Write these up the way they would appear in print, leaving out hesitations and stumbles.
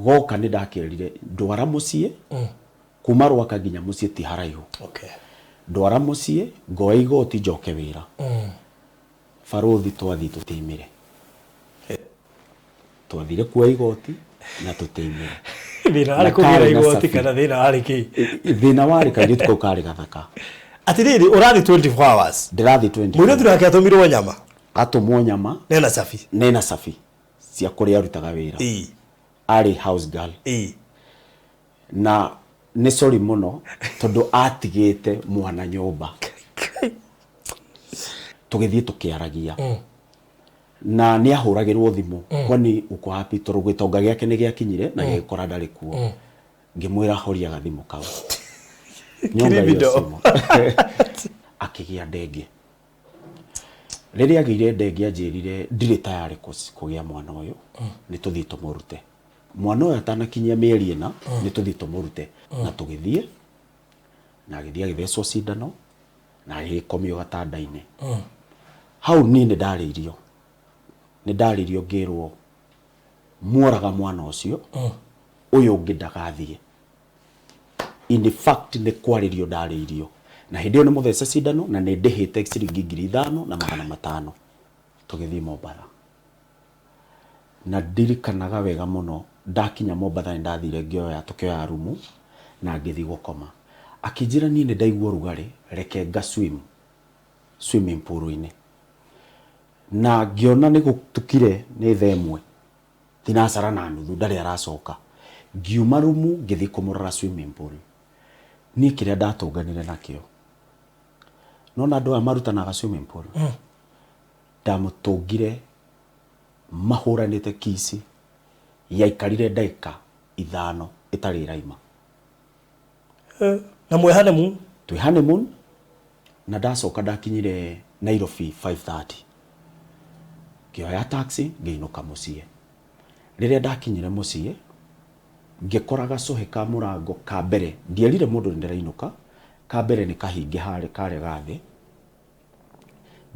Goka nĩ ndakerire ndwara mũciĩ, kuma Rwaka nginya mũciĩ ti haraihu. Ndwara mũciĩ ngoe igoti njoke wĩra. Barũthi twathiĩ tũtĩimĩre, twathire kuoya igoti na tũtĩimĩre. Thĩna Na warĩ kũgĩra karĩ na igoti cabi. kana thĩna warĩ kĩ? Thĩna warĩ kairĩtu kau karĩ gathaka. Atĩrĩrĩ, ũrathiĩ 24 hours? Ndĩrathiĩ 24. Mũirĩtu nake atũmirwo nyama? Atũmwo nyama. Nena cabi? Nena cabi cia kũrĩa arutaga wĩra. Arĩ house girl. Na nĩ sorry mũno tondũ atigĩte mwana nyũmba. Tũgĩthiĩ tũkĩaragia na nĩ ahũragĩrwo thimũ, kwani uko wapi, tondũ gĩtonga gĩake nĩ gĩakinyire na gĩgĩkora ndarĩ kuo. Ngĩmwĩra horia gathimũ kau. Nyonga hiyo Criminal. simu. Akĩgĩa ndenge. Rĩrĩa agĩire ndenge anjĩrire ndirĩ tayarĩ kũgĩa mwana ũyũ, nĩ tũthiĩ tũmũrute. Mwana ũyũ atanakinyia mĩeri 4, nĩ tũthiĩ tũmũrute. Na tũgĩthiĩ, na agĩthiĩ agĩthecwo cindano, na agĩkomio gatanda-inĩ. Hau niĩ nĩ ndarĩirio. Nĩ ndarĩirio ngĩrwo mworaga mwana ũcio, ũyũ ũngĩ ndagathiĩ. In fact nĩ kwarĩrio ndarĩirio. Na hĩndĩ ĩyo nĩ mũthece cindano na nĩ ndĩhĩte ciringi 5,500. Tũgĩthiĩ Mombatha. Na ndirikanaga wega mũno ndakinya Mombatha nĩ ndathire ngĩoya, tũkĩoya rumu na ngĩthiĩ gũkoma. Akĩnjĩra niĩ nĩ ndaigua ũrugarĩ, reke nga swim swimming pool-inĩ. Na ngĩona nĩ gũtukire nĩ thaa 1, thinacara na nuthu ndarĩ aracoka. Ngiuma rumu ngĩthiĩ kũmũrora swimming pool. Niĩ kĩrĩa ndatũnganire nakĩo, nona andũ aya marutanaga swimming pool, ndamũtũngire mahũranĩte kici, yaikarire ndagĩka 5 ĩtarĩ ĩraima. Na mwĩ honeymoon? Twĩ honeymoon, na ndacoka ndakinyire Nairobi 5:30. Ngĩoya taxi ngĩinũka mũciĩ. Rĩrĩa ndakinyire mũciĩ, ngĩkora gacũhĩ ka mũrango ka mbere, ndierire mũndũ nĩ ndĩrainũka, ka mbere nĩ kahinge harĩa karĩa ga thĩ.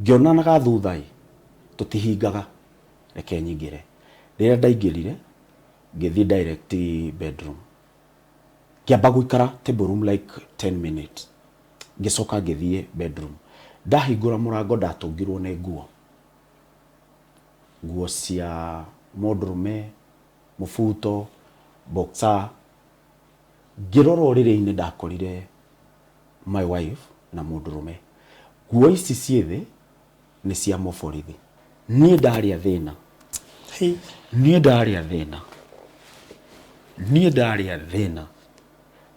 Ngĩona na ga thutha ĩ, tũtihingaga, reke nyingĩre. Rĩrĩa ndaingĩrire, ngĩthiĩ direct bedroom. Ngĩamba gũikara table room like 10 minutes. Ngĩcoka ngĩthiĩ bedroom. Ndahingũra mũrango ndatũngirwo nĩ nguo. Nguo cia mũndũrũme, mũbuto, boxer. Ngĩrora ũrĩrĩ-inĩ ndakorire my wife na mũndũrũme. Nguo ici ciĩ thĩ nĩ cia mũborithi. Niĩ ndarĩa thĩna. Niĩ ndarĩa thĩna. Niĩ ndarĩa thĩna.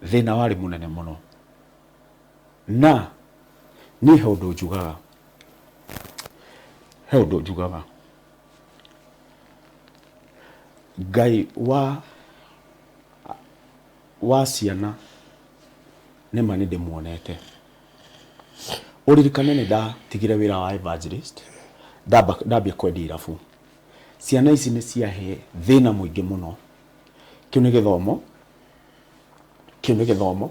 Thĩna warĩ mũnene mũno. Na niĩ he ũndũ njugaga. He ũndũ njugaga. Ngai wa ciana nĩma nĩ ndĩmuonete. Ũririkane nĩ ndatigire wĩra wa evangelist, ndambia kwendia irabu. Ciana ici nĩ ciahe thĩna mũingĩ mũno. Kĩu nĩ gĩthomo, kĩu nĩ gĩthomo,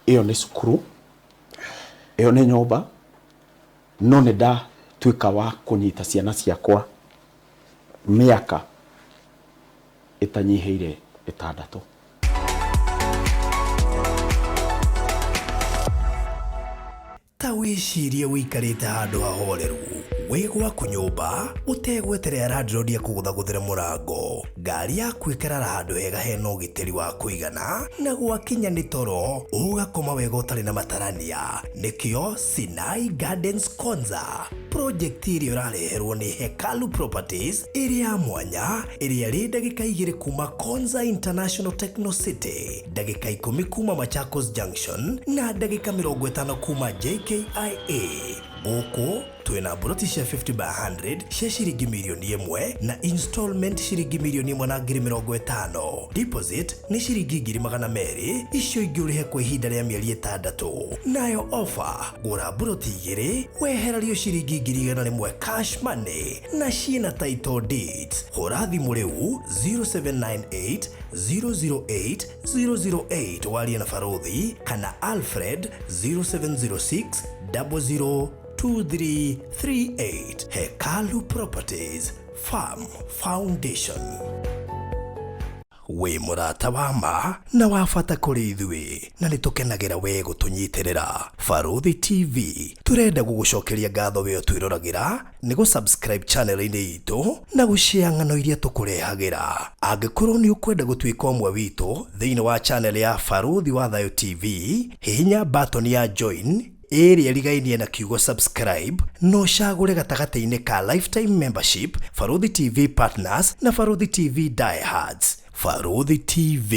ĩyo nĩ cukuru, ĩyo nĩ nyũmba, no nĩ ndatuĩka wa kũnyita ciana ciakwa mĩaka ĩtanyihĩire 6. Ta wĩcirie ũikarĩte handũ hahoreru wĩ gwaku nyũmba ũtegweterera landlord akũgũthagũthĩre mũrango, ngari yaku ĩkarara handũ hega hena ũgitĩri wa kũigana, na gwakinya nĩ toro ũgakoma wega ũtarĩ na matarania. Nĩkĩo Sinai Gardens Konza project ĩrĩa ũrareherwo nĩ Hekalu Properties ĩrĩ ya mwanya, ĩrĩa ĩrĩ ndagĩka 2 kuma Konza International Techno City, ndagĩka 10 kuma Machakos Junction na ndagĩka 50 kuma JKIA. Gũkũ twĩna mburoti cia 50 by 100 cia ciringi mirioni 1 na installment ciringi 1,050,000. Deposit nĩ ciringi 200,000, icio ingĩ ũrĩhe kwa ihinda rĩa mĩeri 6. Nayo offer, gũra mburoti 2 wehererio ciringi 100,000 cash money na ciĩna title deeds. Hũra thimũ rĩu 0798 008 008 warie na Barũthi kana Alfred 0706 00 2338. Hekalu Properties, Farm Foundation. Wĩ mũrata wa ma na wa bata kũrĩ ithuĩ, na nĩ tũkenagĩra we gũtũnyitĩrĩra. Barũthi TV tũrenda gũgũcokeria ngatho we ũtwĩroragĩra nĩ gũ subscribe channel-inĩ itũ na gũshare ng'ano iria tũkũrehagĩra. Angĩkorwo nĩ ũkwenda gũtuĩka ũmwe witũ thĩinĩ wa channel ya Barũthi wa Thayũ TV, hihinya button ya join ĩrĩa ĩrigainie na kiugo subscribe na ũcagũre gatagatĩ-inĩ ka lifetime membership, Barũthi TV Partners na Barũthi TV Diehards. Barũthi TV,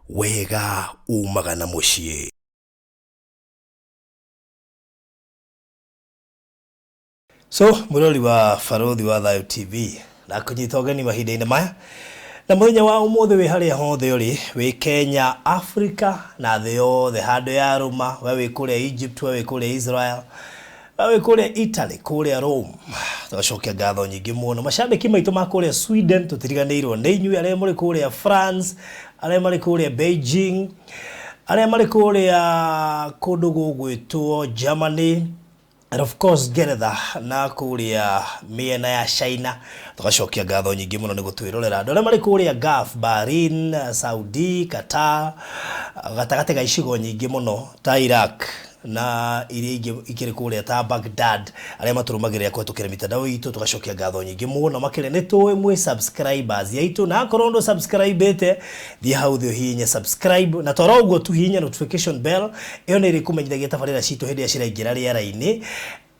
wega umaga na mũciĩ. So mũrori wa Barũthi wa Thayũ TV, ndakũnyita ũgeni mahinda-inĩ maya na mũthenya wa ũmũthĩ wĩ harĩa hothe ũrĩ, wĩ Kenya, Africa na thĩ yothe handũ ya rũma, we wĩ kũrĩa Egypt, we wĩ kũrĩa Israel, we wĩ kũrĩa Italy, kũrĩa Rome. Tũgacokia ngatho nyingĩ mũno macambĩki maitũ ma kũrĩa Sweden, tũtiriganĩirwo nĩ inyuĩ arĩa mũrĩ kũrĩa France, arĩa marĩ kũrĩa Beijing, arĩa marĩ kũrĩa kũndũ gũgwĩtwo Germany, and of course Ngeretha na kũrĩa mĩena ya China. Tũgacokia ngatho nyingĩ mũno nĩ gũtwĩrorera. Andũ arĩa marĩ kũrĩa Gulf, Bahrain, Saudi, Qatar, gatagatĩ ga icigo nyingĩ mũno ta Iraq na iria ingĩ ikĩrĩ kũrĩa ta Baghdad, arĩa matũrũmagĩrĩra kũhetũkĩra mitandao itũ, tũgacokia ngatho nyingĩ mũno makĩria nĩ tũĩ mwĩ subscribers aitũ, na akorwo ndũ subscribe-ĩte, thiĩ hau thĩ ũhihinye subscribe, na toro ũguo tu hihinya notification bell ĩyo nĩ ĩrĩkũmenyithagia tabarĩra citũ hĩndĩ ĩrĩa ciraingĩra rĩera-inĩ.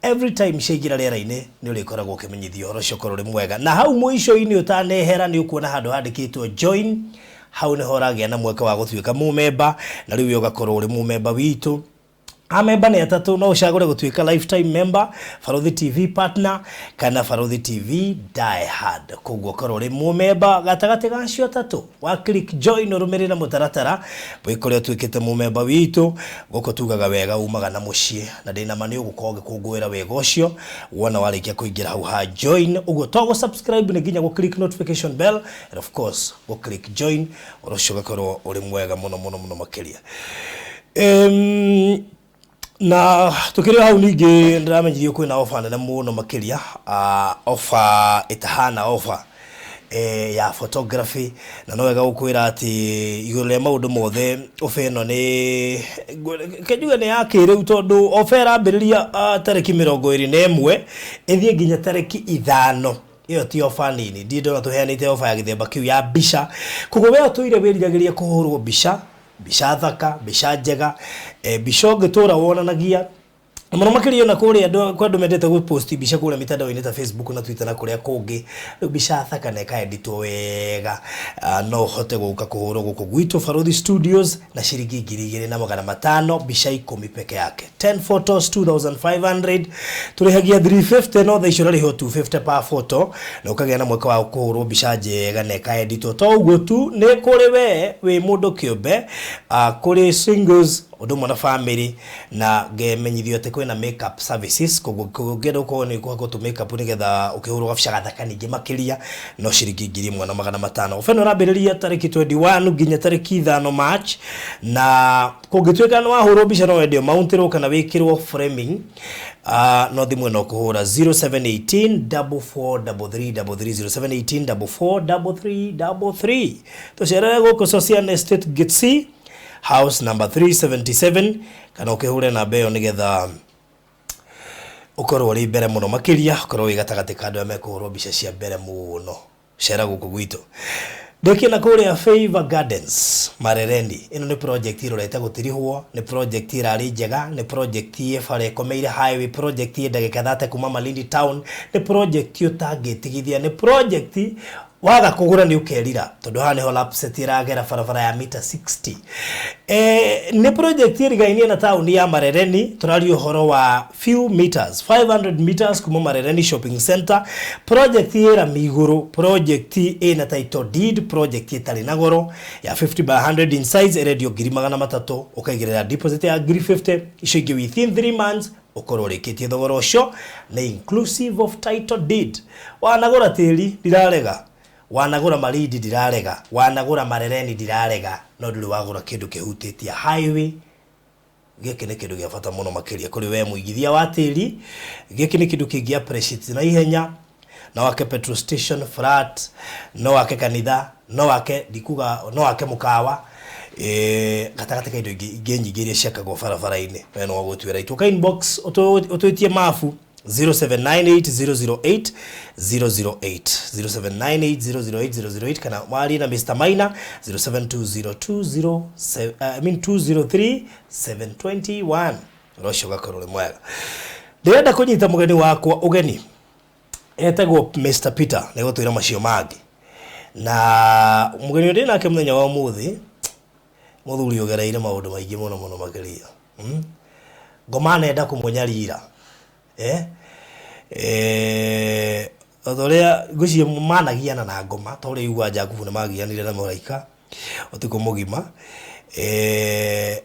Every time ciaingĩra rĩera-inĩ nĩ ũrĩkoragwo ũkĩmenyithio ũhoro ũcio ũkorwo ũrĩ mwega. Na hau mũico-inĩ ũtanehera nĩ ũkuona handũ handĩkĩtwo join, hau nĩho ũragĩa na mweke wa gũtuĩka mũmemba, na rĩu we ũgakorwo ũrĩ mũmemba witũ. Amemba nĩ atatũ, no ũcagũre gũtuĩka lifetime member, Barũthi TV partner kana Barũthi TV die hard. Koguo ũkorwo ũrĩ mũmemba gatagatĩ ga acio atatũ, wa click join ũrũmĩrĩre mũtaratara wĩkore ũtuĩkĩte mũmemba witũ. Gũkũ tugaga wega umaga na mũciĩ, na ndĩna ma nĩ ũgũkorwo ũgĩkũngũĩra wega ũcio wona warĩkia kũingĩra hau ha join. Ũguo to gũ subscribe nĩ nginya gũ click notification bell and of course gũ click join, ũndũ ũcio ũgakorwo ũrĩ mwega mũno mũno mũno makĩria. Na tukĩrĩ hau ningĩ ndĩramenyithio kwĩna ofa nene mũno makĩria, ofa ĩtahana ofa ya photography, na no wega gũkwĩra atĩ igũrũ rĩa maũndũ mothe ofa ĩno nĩ kenjuge nĩ ya kĩrĩu, tondũ ofa ĩrambĩrĩria tarĩki 21 ĩthiĩ nginya tarĩki 5. Ĩyo ti ofa nini, ndirĩ ndona tũheanĩte ofa ya gĩthemba kĩu ya mbica. Koguo we ũtũire wĩriragĩria kũhũrwo mbica, mbica thaka, mbica njega, mbica ũngĩtũra wonanagia na mũno makĩria ona kũrĩa andũ, kwĩ andũ mendete gũpost mbica kũrĩa mitandao-inĩ ta Facebook na Twitter na kũrĩa kũngĩ. Rĩu mbica thaka na ĩkaeditwo wega, no ũhote gũka kũhũrwo gũkũ gwitũ Barũthi Studios na ciringi 2500, mbica 10 peke yake, 10 photos 2500. Tũrĩhagia 350, no thaa icio ũrarĩhwo 250 per photo, na ũkagĩa na mweke wa kũhũrwo mbica njega na ĩkaeditwo. To ũguo tu, nĩ kũrĩ we wĩ mũndũ kĩũmbe, kũrĩ singles ũndũ ũmwe na family, na ngemenyithio atĩ kwĩna makeup services. Koguo ũngĩenda gũkorwo nĩ ũkũhakwo tũ makeup nĩgetha ũkĩhũrwo gabica gathaka ningĩ makĩria, no ciringi 1500. Ofa ĩno ĩrambĩrĩria tarĩki 21 nginya tarĩki 5 March, na kũngĩtuĩka nĩ wahũrwo mbica no wende ũmountĩrwo kana wĩkĩrwo framing, no thimũ ĩno ũkũhũra 0718 4433 33, 0718 4433 33. Tũcerere gũkũ Sosian Estate, Gate C, house number 377, kana ũkĩhũre namba ĩyo nĩgetha ũkorwo ũrĩ mbere mũno makĩria, ũkorwo wĩ gatagatĩ ka andũ arĩa mekũhũrwo mbica cia mbere mũno. Cera gũkũ gwitũ. Ndĩkĩ na kũrĩa Favor Gardens Marereni. Ĩno nĩ project ĩrorete gũtirihwo, nĩ project ĩrarĩ njega, nĩ project ĩ bara ĩkomeire highway, project ĩ ndagĩka 30 kuma Malindi town, nĩ project ũtangĩtigithia, nĩ project waga kũgũra nĩ ũkerira, tondũ haha nĩho Lapsset ĩragera barabara ya mita 60. Nĩ project ĩrigainie na taũni ya Marereni, tũraria ũhoro wa few meters, 500 meters kuma Marereni Shopping Center. Project ĩ rami igũrũ, project ĩna title deed, project ĩtarĩ na goro ya 50 by 100 in size, ĩrendio 300,000, ũkaigĩrĩra deposit ya 50,000, icio ingĩ within 3 months ũkorwo ũrĩkĩtie thogora ũcio, nĩ inclusive of title deed. Wanagũra tĩri ndirarega, wanagũra Malindi ndirarega, wanagũra Marereni ndirarega, no ndũrĩ wagũra kĩndũ kĩhutĩtie highway. Gĩkĩ nĩ kĩndũ gĩa bata mũno makĩria kũrĩ we mũigithia wa tĩri. Gĩkĩ nĩ kĩndũ kĩngĩ appreciate na ihenya, No wake petrol station flat, no wake kanitha, no wake ndikuga, no wake mũkawa, gatagatĩ ka indo ingĩ ingĩ nyingĩ iria ciakagwo barabara-inĩ. We no gũtuĩra itua. Ũka inbox ũtwĩtie mabu 0798008008, 0798008008, kana warie na Mr. Maina 072020, I mean 203721. Ũndũ ũcio ũgakorwo ũrĩ mwega. Ndĩrenda kũnyita mũgeni wakwa ũgeni etagwo Mr. Peter, nĩ gũtwĩra macio mangĩ. Na mũgeni ũrĩa ndĩ nake mũthenya wa ũmũthĩ, mũthuri ũgereire maũndũ maingĩ mũno mũno makĩria. Ngoma nenda kũmũnyarira. O ta ũrĩa ngwĩciria managiana na ngoma, ta ũrĩa igua Jakubu nĩ magianire na mũraika ũtukũ mũgima.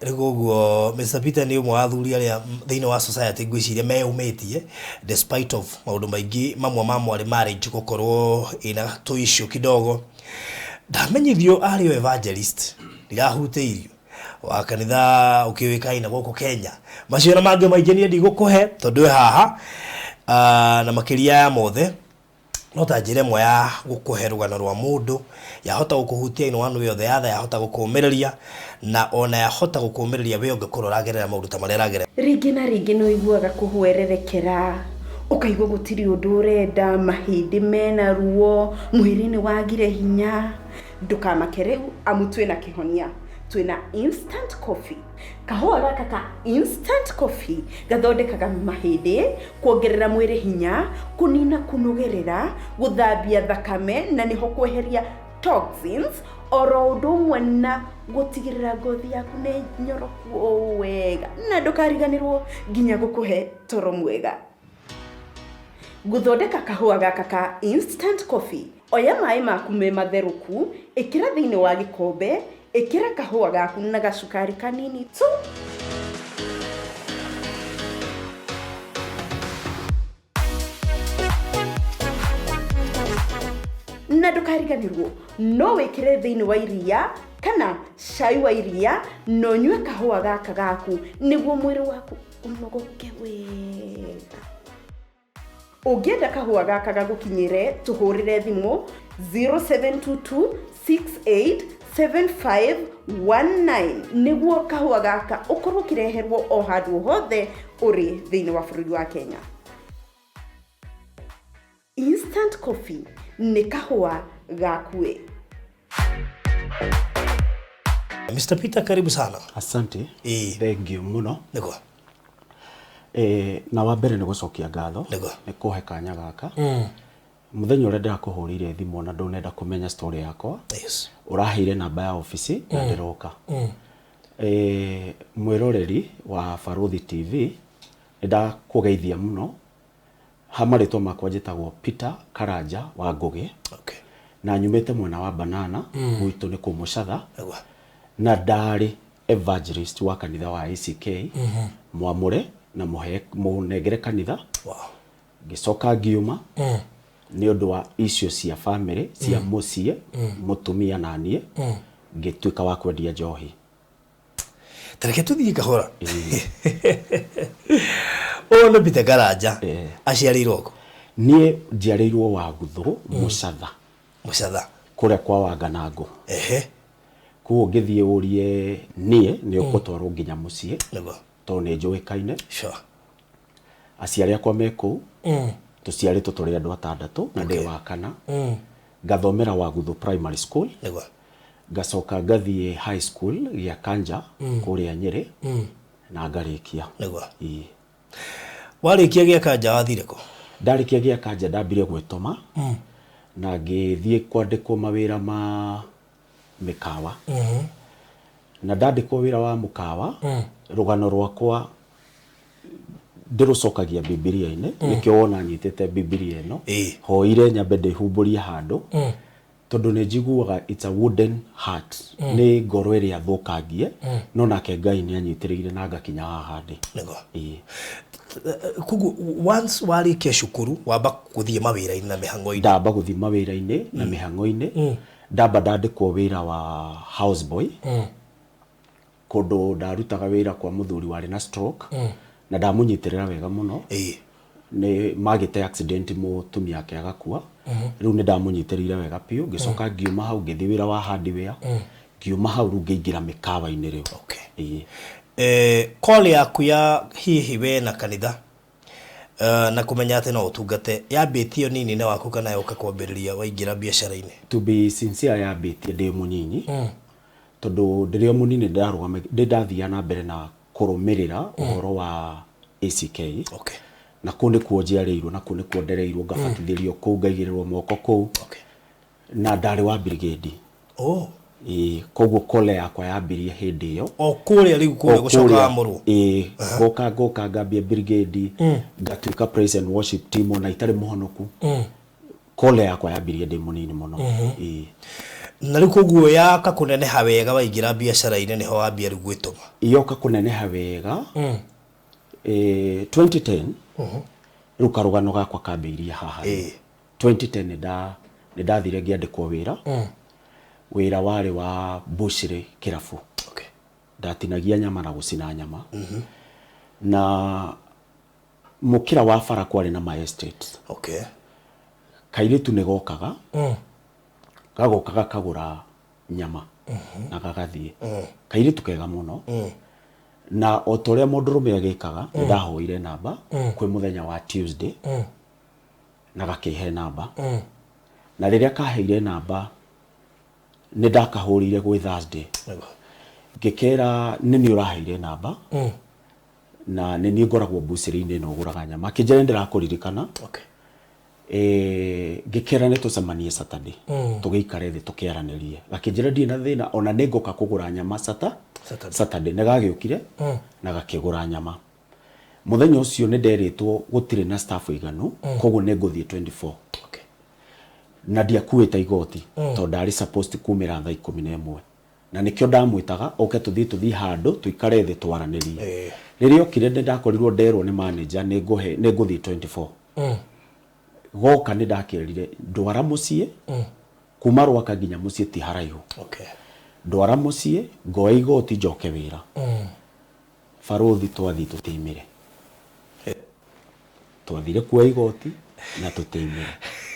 Rĩu koguo Mr. Peter nĩ ũmwe wa athuri arĩa thĩinĩ wa society ngwĩciria meyũmĩtie despite of maũndũ maingĩ mamwe ma mwarĩ marriage gũkorwo ĩna tũ issue kidogo. Ndamenyithio arĩ o evangelist, ndirahutĩirio wa kanitha ũkĩũĩkaine gũkũ Kenya. Macio na mangĩ maingĩ niĩ ndigũkũhe tondũ wĩ haha. Na makĩria ya mothe no ta njĩra ĩmwe ya gũkũhe rũgano rwa mũndũ, yahota gũkũhutia in one way or the other, yahota gũkũmĩrĩria, na ona yahota gũkũmĩrĩria we ũngĩkorwo ũragerera maũndũ ta marĩa aragerera. Rĩngĩ na rĩngĩ nĩ ũiguaga kũhwererekera, ũkaigua gũtirĩ ũndũ ũrenda, mahĩndĩ mena ruo, mwĩrĩ nĩ wagire hinya. Ndũkamake rĩu, amu twĩna kĩhonia. Twĩna instant coffee. Kahũa gaka ka instant coffee gathondekaga mahĩndĩ, kuongerera mwĩrĩ hinya, kũnina kũnogerera, gũthambia thakame na nĩho kweheria toxins, oro ũndũ ũmwe na gũtigĩrĩra ngothi yaku nĩ nyoroku o wega, na ndũkariganĩrwo nginya gũkũhe toro mwega. Gũthondeka kahũa gaka ka instant coffee, oya maĩ maku me matherũku, ĩkĩra thĩinĩ wa gĩkombe, ĩkĩra kahũa gaku na gacukari kanini tu. Na ndũkariganĩrwo, no wĩkĩre thĩinĩ wa iria kana cai wa iria na ũnyue kahũa gaka gaku nĩguo mwĩrĩ waku ũnogoke wega. Ũngĩenda kahũa gaka gagũkinyĩre, tũhũrĩre thimũ 0722687519 nĩguo kahũa gaka ũkorwo ũkĩreherwo o handũ hothe ũrĩ thĩinĩ wa bũrũri wa Kenya. Instant coffee nĩ kahũa gakuĩ. Mr. Peter, karibu sana. Asante. Ĩĩ. Thank you mũno. Nĩguo. Na wa mbere nĩ gũcokia ngatho Nĩguo. nĩ kũhe kanya gaka. Mũthenya ũrĩa ndĩrakũhũrĩire thimũ na ndũnenda kũmenya story yakwa, ũraheire namba ya obici na ndĩroka. Mwĩroreri wa Barũthi TV, nĩ ndakũgeithia mũno. Ha marĩtwa makwa njĩtagwo Peter Karanja wa Ngũgĩ. Na nyumĩte mwena wa Banana, gwitũ nĩ kũu Mũcatha. Nĩguo. Na ndarĩ evangelist wa kanitha wa ACK, mwamũre na mũnengere kanitha. Ngĩcoka ngiuma nĩ ũndũ wa icio cia family, cia mũciĩ, mũtumia na niĩ, ngĩtuĩka wa kwendia njohi. Tareke tũthiĩ kahora. Ũyũ nĩ Peter Karanja. Aciarĩirwo kũ? Niĩ njiarĩirwo Waguthũ, Mũcatha. Mũcatha. Kũrĩa kwa Wanganangũ. Koguo ũngĩthiĩ ũrie niĩ nĩ ũgũtwarwo nginya mũciĩ. Nĩguo. Tondũ nĩ njũĩkaine. Aciari akwa me kũu. Tũciarĩtwo tũrĩ andũ atandatũ na ndĩ wa kana. Ngathomera Waguthũ Primary School. Nĩguo. Ngacoka ngathiĩ high school gĩa Kanja kũrĩa Nyĩrĩ na ngarĩkia. Nĩguo. Ĩĩ. Warĩkia gĩa Kanja wathire kũ? Ndarĩkia gĩa Kanja ndambire gwĩtũma na ngĩthiĩ kwandĩkwo mawĩra ma mĩkawa. Na ndandĩkwo wĩra wa mũkawa, rũgano rwakwa ndĩrũcokagia Bibilia-inĩ, nĩkĩo wona nyitĩte Bibilia ĩno. Hoire nyambe ndĩhumbũrie handũ, tondũ nĩ njiguaga it's a wooden heart, nĩ ngoro ĩrĩa thũkangie, no nake Ngai nĩ anyitĩrĩire na ngakinya haha ndĩ. Nĩguo. Ĩĩ. Koguo once warĩkia cukuru wamba gũthiĩ mawĩra-inĩ na mĩhang'o-inĩ? Ndamba gũthiĩ mawĩra-inĩ na mĩhang'o-inĩ, ndamba ndandĩkwo wĩra wa house boy, kũndũ ndarutaga wĩra kwa mũthuri warĩ na stroke, na ndamũnyitĩrĩra wega mũno. Nĩ magĩte accident mũtumia wake agakua. Rĩu nĩ ndamũnyitĩrĩire wega biũ, ngĩcoka ngiuma hau ngĩthiĩ wĩra wa hardware, ngiuma hau rĩu ngĩingĩra mĩkawa-inĩ rĩu. Okay. Ĩĩ. Call yaku ya hihi we na kanitha na kũmenya atĩ no ũtungate yambĩtie ũnini-inĩ waku kana yoka kwambĩrĩria waingĩra biacara-inĩ? To be sincere, yambĩtie ndĩ mũnyinyi, tondũ ndĩrĩ o mũnini nĩ ndathiaga na mbere na kũrũmĩrĩra ũhoro wa ACK. Na kũu nĩkuo njiarĩirwo, na kũu nĩkuo ndereirwo, ngabatithĩrio kũu, ngaigĩrĩrwo moko kũu. Na ndarĩ wa brigade. Ĩĩ, koguo kole yakwa yambirie hĩndĩ ĩyo. O kũrĩa rĩu kũrĩa O gũcoka kũrĩa, wamũrwo. Ĩĩ, ngoka ngambia brigade, ngatuĩka praise and worship team ona itarĩ mũhonoku. Kole yakwa yambirie ndĩ mũnini mũno. Ĩĩ. Na rĩu koguo yaka kũneneha wega waingĩra biacara-inĩ nĩho wambia rĩu gwĩtũma. Yoka kũneneha wega 2010, rĩu karũgano gakwa kambĩirie haha. 2010 nĩ ndathire ngĩandĩkwo wĩra. Wĩra warĩ wa butchery kĩrabu. Ndatinagia nyama na gũcina nyama. Na mũkĩra wa bara kwarĩ na ma estate. Kairĩtu nĩ gokaga, gagoka gakagũra nyama na gagathiĩ. Kairĩtu kega mũno. Na o ta ũrĩa mũndũrũme agĩkaga, nĩ ndahoire namba kwĩ mũthenya wa Tuesday, na gakĩhe namba. Na rĩrĩa kaheire namba, nĩ ndakahũrĩire gwĩ Thursday. Ngĩkera nĩ niĩ ũraheire namba, na nĩ niĩ ngoragwo mbucĩrĩ-inĩ ĩno ũgũraga nyama. Akĩnjĩra nĩ ndĩrakũririkana. Ngĩkera nĩ tũcemanie Saturday, tũgĩikare thĩ tũkĩaranĩrie. Gakĩnjĩra ndirĩ na thĩna, ona nĩ ngũka kũgũra nyama Saturday. Saturday. Nĩ gagĩũkire na gakĩgũra nyama. Mũthenya ũcio nĩ nderĩtwo gũtirĩ na staff iganu, koguo nĩ ngũthiĩ 24. Na ndiakuĩte igoti, tondũ ndarĩ supposed kumĩra thaa 11. Na nĩkĩo ndamwĩtaga oke tũthiĩ handũ tũikare thĩ twaranĩrie. Rĩrĩa okire nĩ ndakorirwo nderwo nĩ manager nĩ ngũthiĩ 24. Goka nĩ ndakerire ndwara mũciĩ, kuma Rwaka nginya mũciĩ ti haraihu. Ndwara mũciĩ, ngoe igoti njoke wĩra. Barũthi twathiĩ tũtĩimĩre. Twathire kuoya igoti na tũtĩimĩre.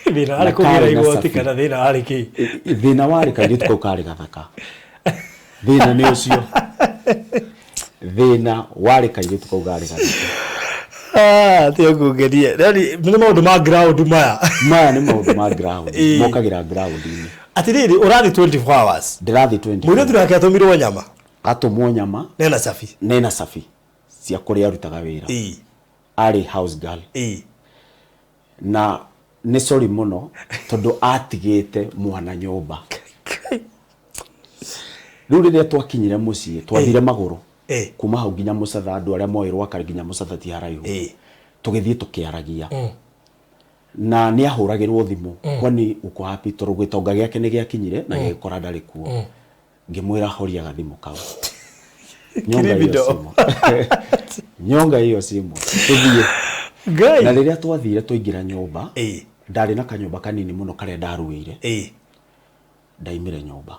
Thĩna Na warĩ kũgĩra karĩ na igoti cabi. kana thĩna warĩ kĩ? Thĩna warĩ kairĩtu kau karĩ gathaka. Thĩna nĩ ũcio. Thĩna warĩ kairĩtu kau karĩ gathaka. Tiga kũngeria. Yaani nĩ maũndũ ma ground maya. Maya nĩ maũndũ ma ground. Mokagĩra ground-inĩ. Atĩrĩrĩ, ũrathiĩ 24 hours. Ndĩrathiĩ 24. Mũirĩtu nake atũmirwo nyama. Atũmwo nyama. Nena cabi. Nena cabi cia kũrĩa arutaga wĩra. Arĩ house girl. Na nĩ sorry mũno tondũ atigĩte mwana nyũmba. Rĩu rĩrĩa twakinyire mũciĩ, twathire magũrũ. Kuma hau nginya Mũcatha, andũ arĩa moĩ Rwaka nginya Mũcatha ti haraihu. Tũgĩthiĩ tũkĩaragia. Na nĩ ahũragĩrwo thimũ, kwani uko wapi, tondũ gĩtonga gĩake nĩ gĩakinyire na gĩgĩkora ndarĩ kuo. Ngĩmwĩra horia gathimũ kau. Nyonga hiyo simu. Nyonga hiyo simu. Tũthiĩ. Ngai. Na rĩrĩa twathire twaingĩra nyũmba, ndarĩ na kanyũmba kanini mũno karĩa ndaruĩire. Ndaimire nyũmba.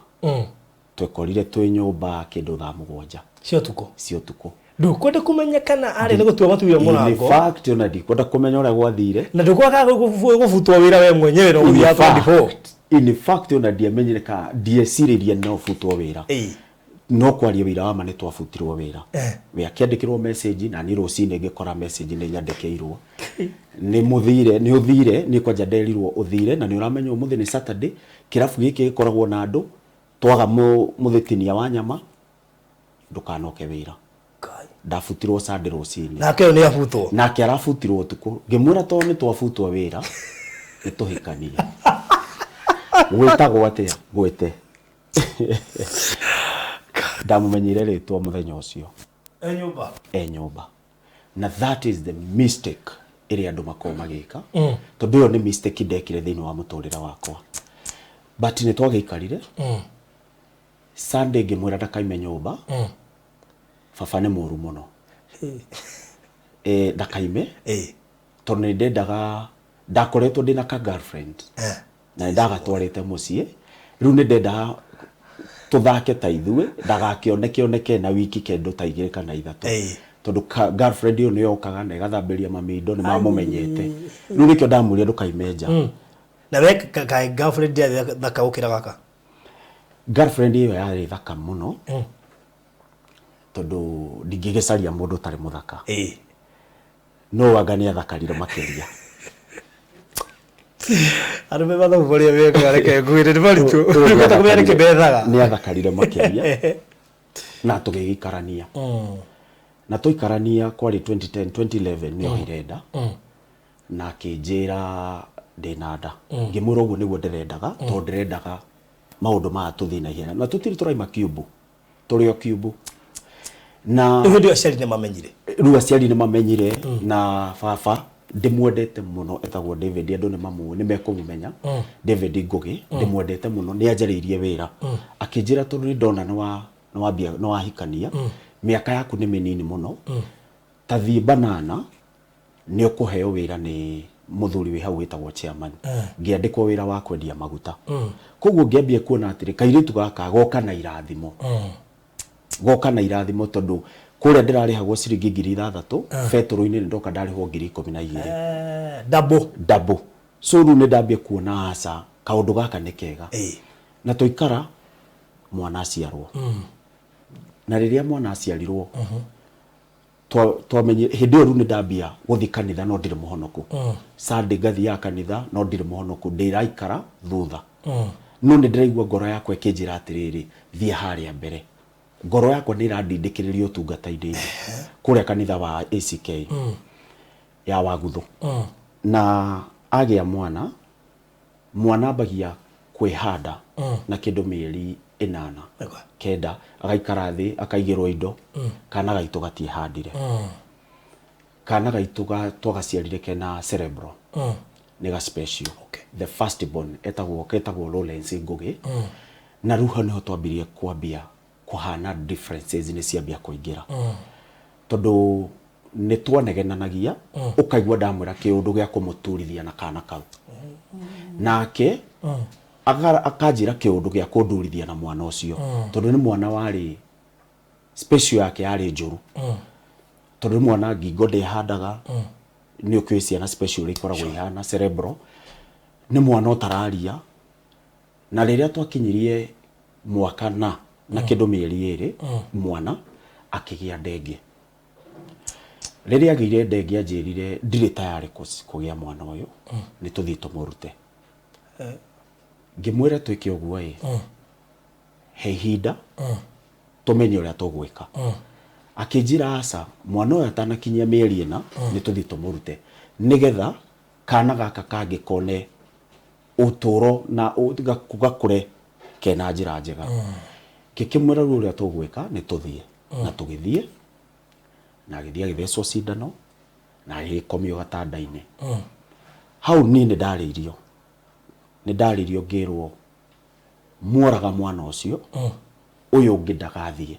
Twekorire twĩ nyũmba kĩndũ thaa 7. Cia ũtukũ? Cia ũtukũ. Ndũkwenda kũmenya kana arĩ nĩ gũtua matuire mũrango? In fact, ona ndikwenda kũmenya ũrĩa gwathire. Na ndũkwaga gũbutwo wĩra we mwenyewe na ũgũthiaga 24. In fact, ona ndiamenyire ka ndiecirĩria no butwo wĩra. No kwaria wĩra wa ma nĩ twabutirwo wĩra. We akĩandĩkĩrwo message na niĩ rũcinĩ ngĩkora message nĩ nyandĩkĩirwo. Nĩ mũthire, nĩ ũthire, niĩ kwanja nderirwo ũthire na nĩ ũramenya ũmũthĩ nĩ Saturday, kĩrabu gĩkĩ gĩkoragwo na andũ, twaga mũthĩtinia wa nyama, ndũkanoke wĩra. Ndabutirwo Sunday rũcinĩ. Nake ũyũ nĩ abutwo? Nake arabutirwo ũtukũ. Ngĩmwĩra tondũ nĩ twabutwo wĩra, nĩ tũhikanie. Gwĩtagwo atĩa? Gwĩte. Ndamũmenyeire rĩtwa mũthenya ũcio. E nyũmba? E nyũmba. Na that is the mistake ĩrĩa andũ makoragwo magĩka. Tondũ ĩyo nĩ mistake ndekire thĩinĩ wa mũtũrĩre wakwa. But nĩ twagĩikarire. Sunday ngĩmwĩra ndakaime nyũmba. Baba nĩ mũru mũno. Ndakaime. Tondũ nĩ ndendaga, ndakoretwo ndĩna ka girlfriend. Na nĩ ndagatwarĩte mũciĩ. Rĩu nĩ ndendaga tũthake ta ithuĩ, ndagakĩone kĩoneke na wiki kĩndũ ta 2 kana 3. Tondũ girlfriend ĩyo nĩ yokaga na ĩgathambĩria mami indo, nĩ mamũmenyete. Rĩu nĩkĩo ndamwĩrire ndũkaime nja. Na we kaĩ girlfriend yarĩ thaka gũkĩra gaka? Girlfriend ĩyo yarĩ thaka mũno, tondũ ndingĩgĩcaria mũndũ ũtarĩ mũthaka. No anga nĩ athakarire makĩria. Arũme mathabu marĩa mekaga, reke ngwĩre, nĩ maritũ. Ndũngĩhota kũmenya nĩkĩ methaga. Nĩ athakarire makĩria na tũgĩgĩikarania. Na twaikarania kwarĩ 2010, 2011 nĩ oire nda na akĩnjĩra ndĩna nda. Ngĩmwĩra ũguo nĩguo ndĩrendaga, tondũ ndĩrendaga maũndũ maya tũthiĩ na ihenya. Na tũtirĩ tũraima kiumbu, tũrĩ o kiumbu. Na Rĩu hĩndĩ ĩyo aciari nĩ mamenyire? Rĩu aciari nĩ mamenyire, na baba ndĩmwendete mũno etagwo David, andũ nĩ mamũĩ, nĩ mekũmũmenya, David Ngũgĩ, ndĩmwendete mũno, nĩ anjarĩirie wĩra. Akĩnjĩra tondũ nĩ ndona nĩ wa nĩ wambia nĩ wahikania, mĩaka yaku nĩ mĩnini mũno, ta thiĩ Banana, nĩ ũkũheo wĩra nĩ mũthuri wĩ hau wĩtagwo chairman. Ngĩandĩkwo wĩra wa kwendia maguta. Koguo ngĩambia kuona atĩrĩ, kairĩtu gaka goka na irathimo. Goka na irathimo tondũ kũrĩa ndĩrarĩhagwo ciringi 6000, betũrũ-inĩ nĩ ndoka ndarĩhwo 12,000. Double. Double. So rĩu nĩ ndambia kuona aca, kaũndũ gaka nĩ kega. Na twaikara, mwana aciarwo. Na rĩrĩa mwana aciarirwo, twamenyire hĩndĩ ĩyo rĩu nĩ ndambia gũthiĩ kanitha no ndirĩ mũhonoku. Sunday ngathiaga kanitha no ndirĩ mũhonoku, ndĩraikara thutha. No nĩ ndĩraigua ngoro yakwa ĩkĩnjĩra atĩrĩrĩ, thiĩ harĩa mbere. Ngoro yakwa nĩ ĩrandindĩkĩrĩria ũtungata-inĩ kũrĩa kanitha wa ACK ya Waguthu. Na agĩa mwana, mwana ambagia kwĩhanda na kĩndũ mĩeri 8, 9, agaikara thĩ, akaigĩrwo indo. Kana gaitũ gatiĩhandire. Kana gaitũ twagaciarire kena cerebral, nĩ ga special. The first born ketagwo Lawrence Ngũgĩ. Na rĩu hau nĩho twambirie kwambia kũhana differences nĩ ciambia kũingĩra. Tondũ nĩ twanegenanagia, ũkaigua ndamwĩra kĩũndũ gĩa kũmũturithia na kana kau. Nake akanjĩra kĩũndũ gĩa kũndurithia na mwana ũcio. Tondũ nĩ mwana warĩ special, yake yarĩ njũru. Tondũ nĩ mwana ngingo ndĩhandaga, nĩ ũkĩũĩ ciana special ũrĩa ikoragwo ihana cerebral. Nĩ mwana ũtararia. Na rĩrĩa twakinyirie mwaka na kĩndũ mĩeri 2, mwana akĩgĩa ndenge. Rĩrĩa agĩire ndenge anjĩrire ndirĩ tayarĩ kũgĩa mwana ũyũ, nĩ tũthiĩ tũmũrute. Ngĩmwĩra twĩke ũguo ĩ, he ihinda tũmenye ũrĩa tũgwĩka. Akĩnjĩra aca, mwana ũyũ atanakinyia mĩeri 4 nĩ tũthiĩ tũmũrute, nĩgetha kana gaka kangĩ kone ũtũro na gakũre kena njĩra njega. Ngĩkĩmwĩra rĩu ũrĩa tũgwĩka nĩ tũthiĩ. Na tũgĩthiĩ, na agĩthiĩ agĩthecwo cindano na agĩkomio gatanda-inĩ. Hau niĩ nĩ ndarĩirio. Nĩ ndarĩirio ngĩrwo mworaga mwana ũcio, ũyũ ũngĩ ndagathiĩ.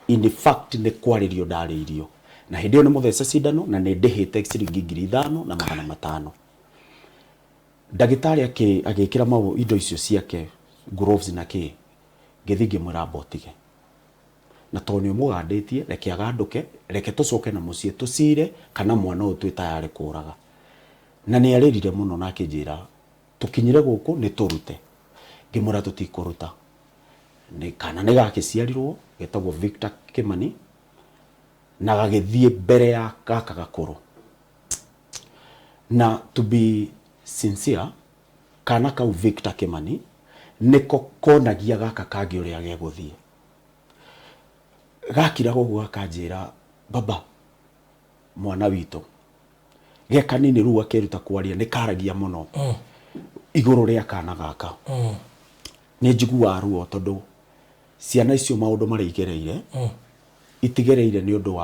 In fact nĩ kwarĩrio ndarĩirio. Na hĩndĩ ĩyo nĩ mũthece cindano na nĩ ndĩhĩte ciringi 5,500. Ndagĩtarĩ agĩkĩra indo icio ciake, gloves na kĩ, ngĩthiĩ ngĩmwĩra amba ũtige. Na tondũ nĩ ũmũgandĩtie, reke agandũke, reke tũcoke na mũciĩ tũcire kana mwana ũyũ twĩ tayarĩ kũraga. Na nĩ arĩrire mũno na akĩnjĩra tũkinyire gũkũ nĩ tũrute. Ngĩmwĩra tũtikũruta. Nĩ kana nĩ gakĩciarirwo getagwo Victor Kimani na gagĩthiĩ mbere ya gaka gakũrũ. Na to be sincere, kana kau Victor Kimani nĩko konagia gaka kangĩ ũrĩa gegũthiĩ. Gakiraga ũguo gakanjĩra, baba, mwana witũ ge kanini rĩu akĩruta kwaria nĩ karagia mũno igũrũ rĩa kana gaka. Nĩ njiguaga ruo tondũ ciana icio maũndũ marĩa igereire, itigereire nĩ ũndũ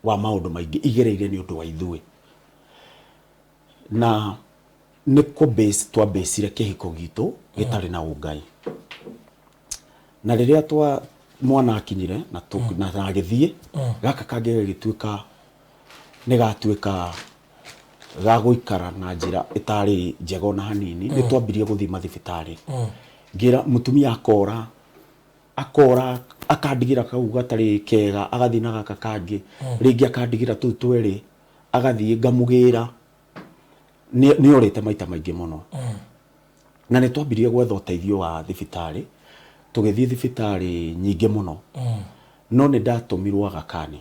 wa maũndũ maingĩ, igereire nĩ ũndũ wa ithuĩ. Na nĩ kũ base twabĩcire kĩhiko gitũ gĩtarĩ na ũngai. Na rĩrĩa twa mwana akinyire na na agĩthiĩ, gaka kangĩ gagĩtuĩka nĩ gatuĩka ga gũikara na njĩra ĩtarĩ njega ona hanini. Nĩ twambirie gũthiĩ mathibitarĩ. Ngĩra mũtumia akora, akora Akandigĩra kau gatarĩ kega, agathiĩ na gaka kangĩ, rĩngĩ akandigĩra tũu twerĩ, agathiĩ ngamũgĩra. Nĩ orĩte maita maingĩ mũno. Na nĩ twambirie gwetha ũteithio wa thibitarĩ, tũgĩthiĩ thibitarĩ nyingĩ mũno. No nĩ ndatũmirwo Aga Khan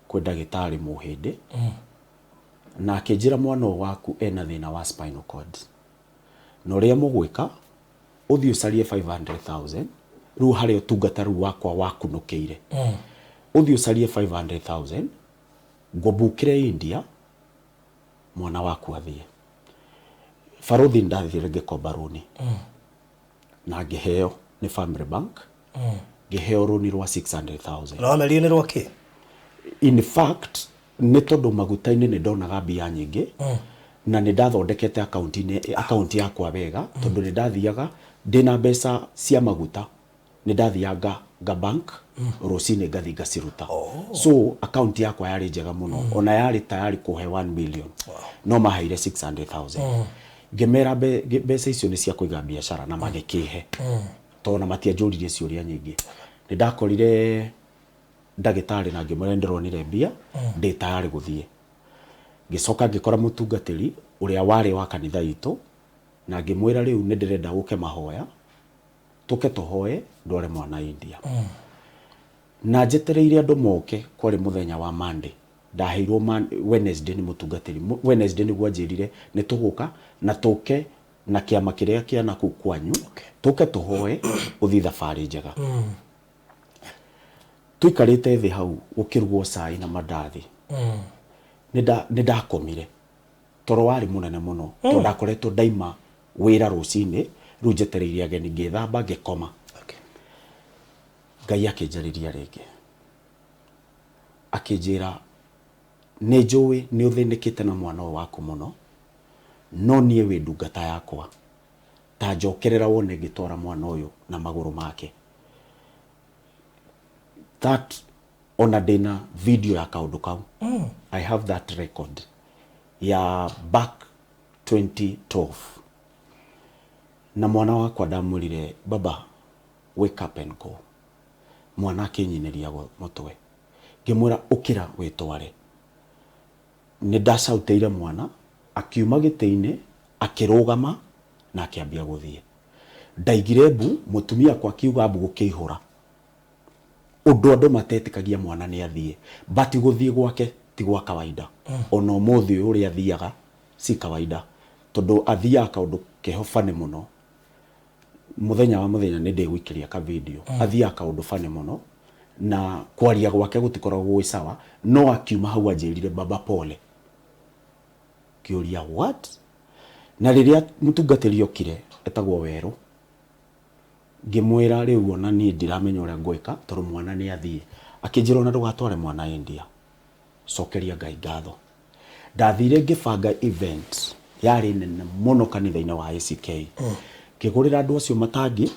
kwĩ ndagĩtarĩ Mũhĩndĩ, na akĩnjĩra mwana ũyũ waku ena thĩna wa spinal cord. Na ũrĩa mũgwĩka, ũthiĩ ũcarie 500,000, rĩu harĩa ũtungata rĩu wakwa wakunũkĩire. Ũthiĩ ũcarie 500,000, ngũmbukĩre India, mwana waku athiĩ. Barũthi ndathire ngĩkomba rũni. Na ngĩheo nĩ Family Bank, ngĩheo rũni rwa 600,000. Na wamerio nĩ rwa kĩ? In fact, nĩ tondũ maguta-inĩ nĩ ndonaga mbia nyingĩ, na nĩ ndathondekete akaunti-inĩ, akaunti yakwa wega, tondũ nĩ ndathiaga ndĩna mbeca cia maguta, nĩ ndathiaga nga bank rũcinĩ ngathiĩ ngaciruta. So akaunti yakwa yarĩ njega mũno, ona yarĩ tayari kũhe 1 million, no maheire 600,000. Ngĩmera mbeca icio nĩ cia kũiga biacara na magĩkĩhe, tondũ ona matianjũririe ciũria nyingĩ. Nĩ ndakorire ndagĩtarĩ na ngĩmwĩra nĩ ndĩronire mbia, ndĩ tayari gũthiĩ. Ngĩcoka ngĩkora mũtungatĩri ũrĩa warĩ wa kanitha itũ, na ngĩmwĩra rĩu nĩ ndĩrenda ũke mahoya, tũke tũhoe ndware mwana India. Na njetereire andũ moke, kwarĩ mũthenya wa Monday. Ndaheirwo Wednesday nĩ mũtungatĩri. Wednesday nĩguo anjĩrire nĩ tũgũka na tũke na kĩama kĩrĩa kĩa nakũu kwanyu, tũke tũhoe ũthiĩ thabarĩ njega. Tũikarĩte thĩ hau gũkĩrugwo cai na mandathi. Nĩ ndakomire. Toro warĩ mũnene mũno, tondũ ndakoretwo ndaima wĩra rũcinĩ, rĩu njetereire ageni, ngĩthamba ngĩkoma. Ngai akĩnjarĩria rĩngĩ. Akĩnjĩra, nĩ njũĩ nĩ ũthĩnĩkĩte na mwana ũyũ waku mũno, no niĩ wĩ ndungata yakwa. Ta njokerera wone ngĩtwara mwana ũyũ na magũrũ make. That ona ndĩna video ya kaũndũ kau. I have that record ya back 2012. Na mwana wakwa ndamwĩrire, baba, wake up and go. Mwana akĩnyinĩria mũtwe. Ngĩmwĩra ũkĩra wĩtware. Nĩ ndacautĩire mwana, akiuma gĩtĩ-inĩ, akĩrũgama na akĩambia gũthiĩ. Ndaigire mbu, mũtumia akwa akiuga mbu gũkĩihũra. Ũndũ andũ matetĩkagia mwana nĩ athiĩ. But gũthiĩ gwake ti gwa kawaida. Ona ũmũthĩ ũyũ ũrĩa athiaga si kawaida. Tondũ athiaga kaũndũ keho funny mũno. Mũthenya wa mũthenya nĩ ndĩgũikĩria ka video. Athiaga kaũndũ funny mũno na kwaria gwake gũtikoragwo gwĩ sawa, no akiuma hau anjĩrire baba pole. Ngĩũria what? Na rĩrĩa mũtungatĩri okire etagwo Werũ, ngĩmwĩra rĩu ona niĩ ndiramenya ũrĩa ngwĩka tondũ mwana nĩ athiĩ. Akĩnjĩra ona ndũgatware mwana India, cokeria Ngai ngatho. Ndathire ngĩbanga event yarĩ nene mũno kanitha-inĩ wa ACK. Ngĩgũrĩra andũ acio matangi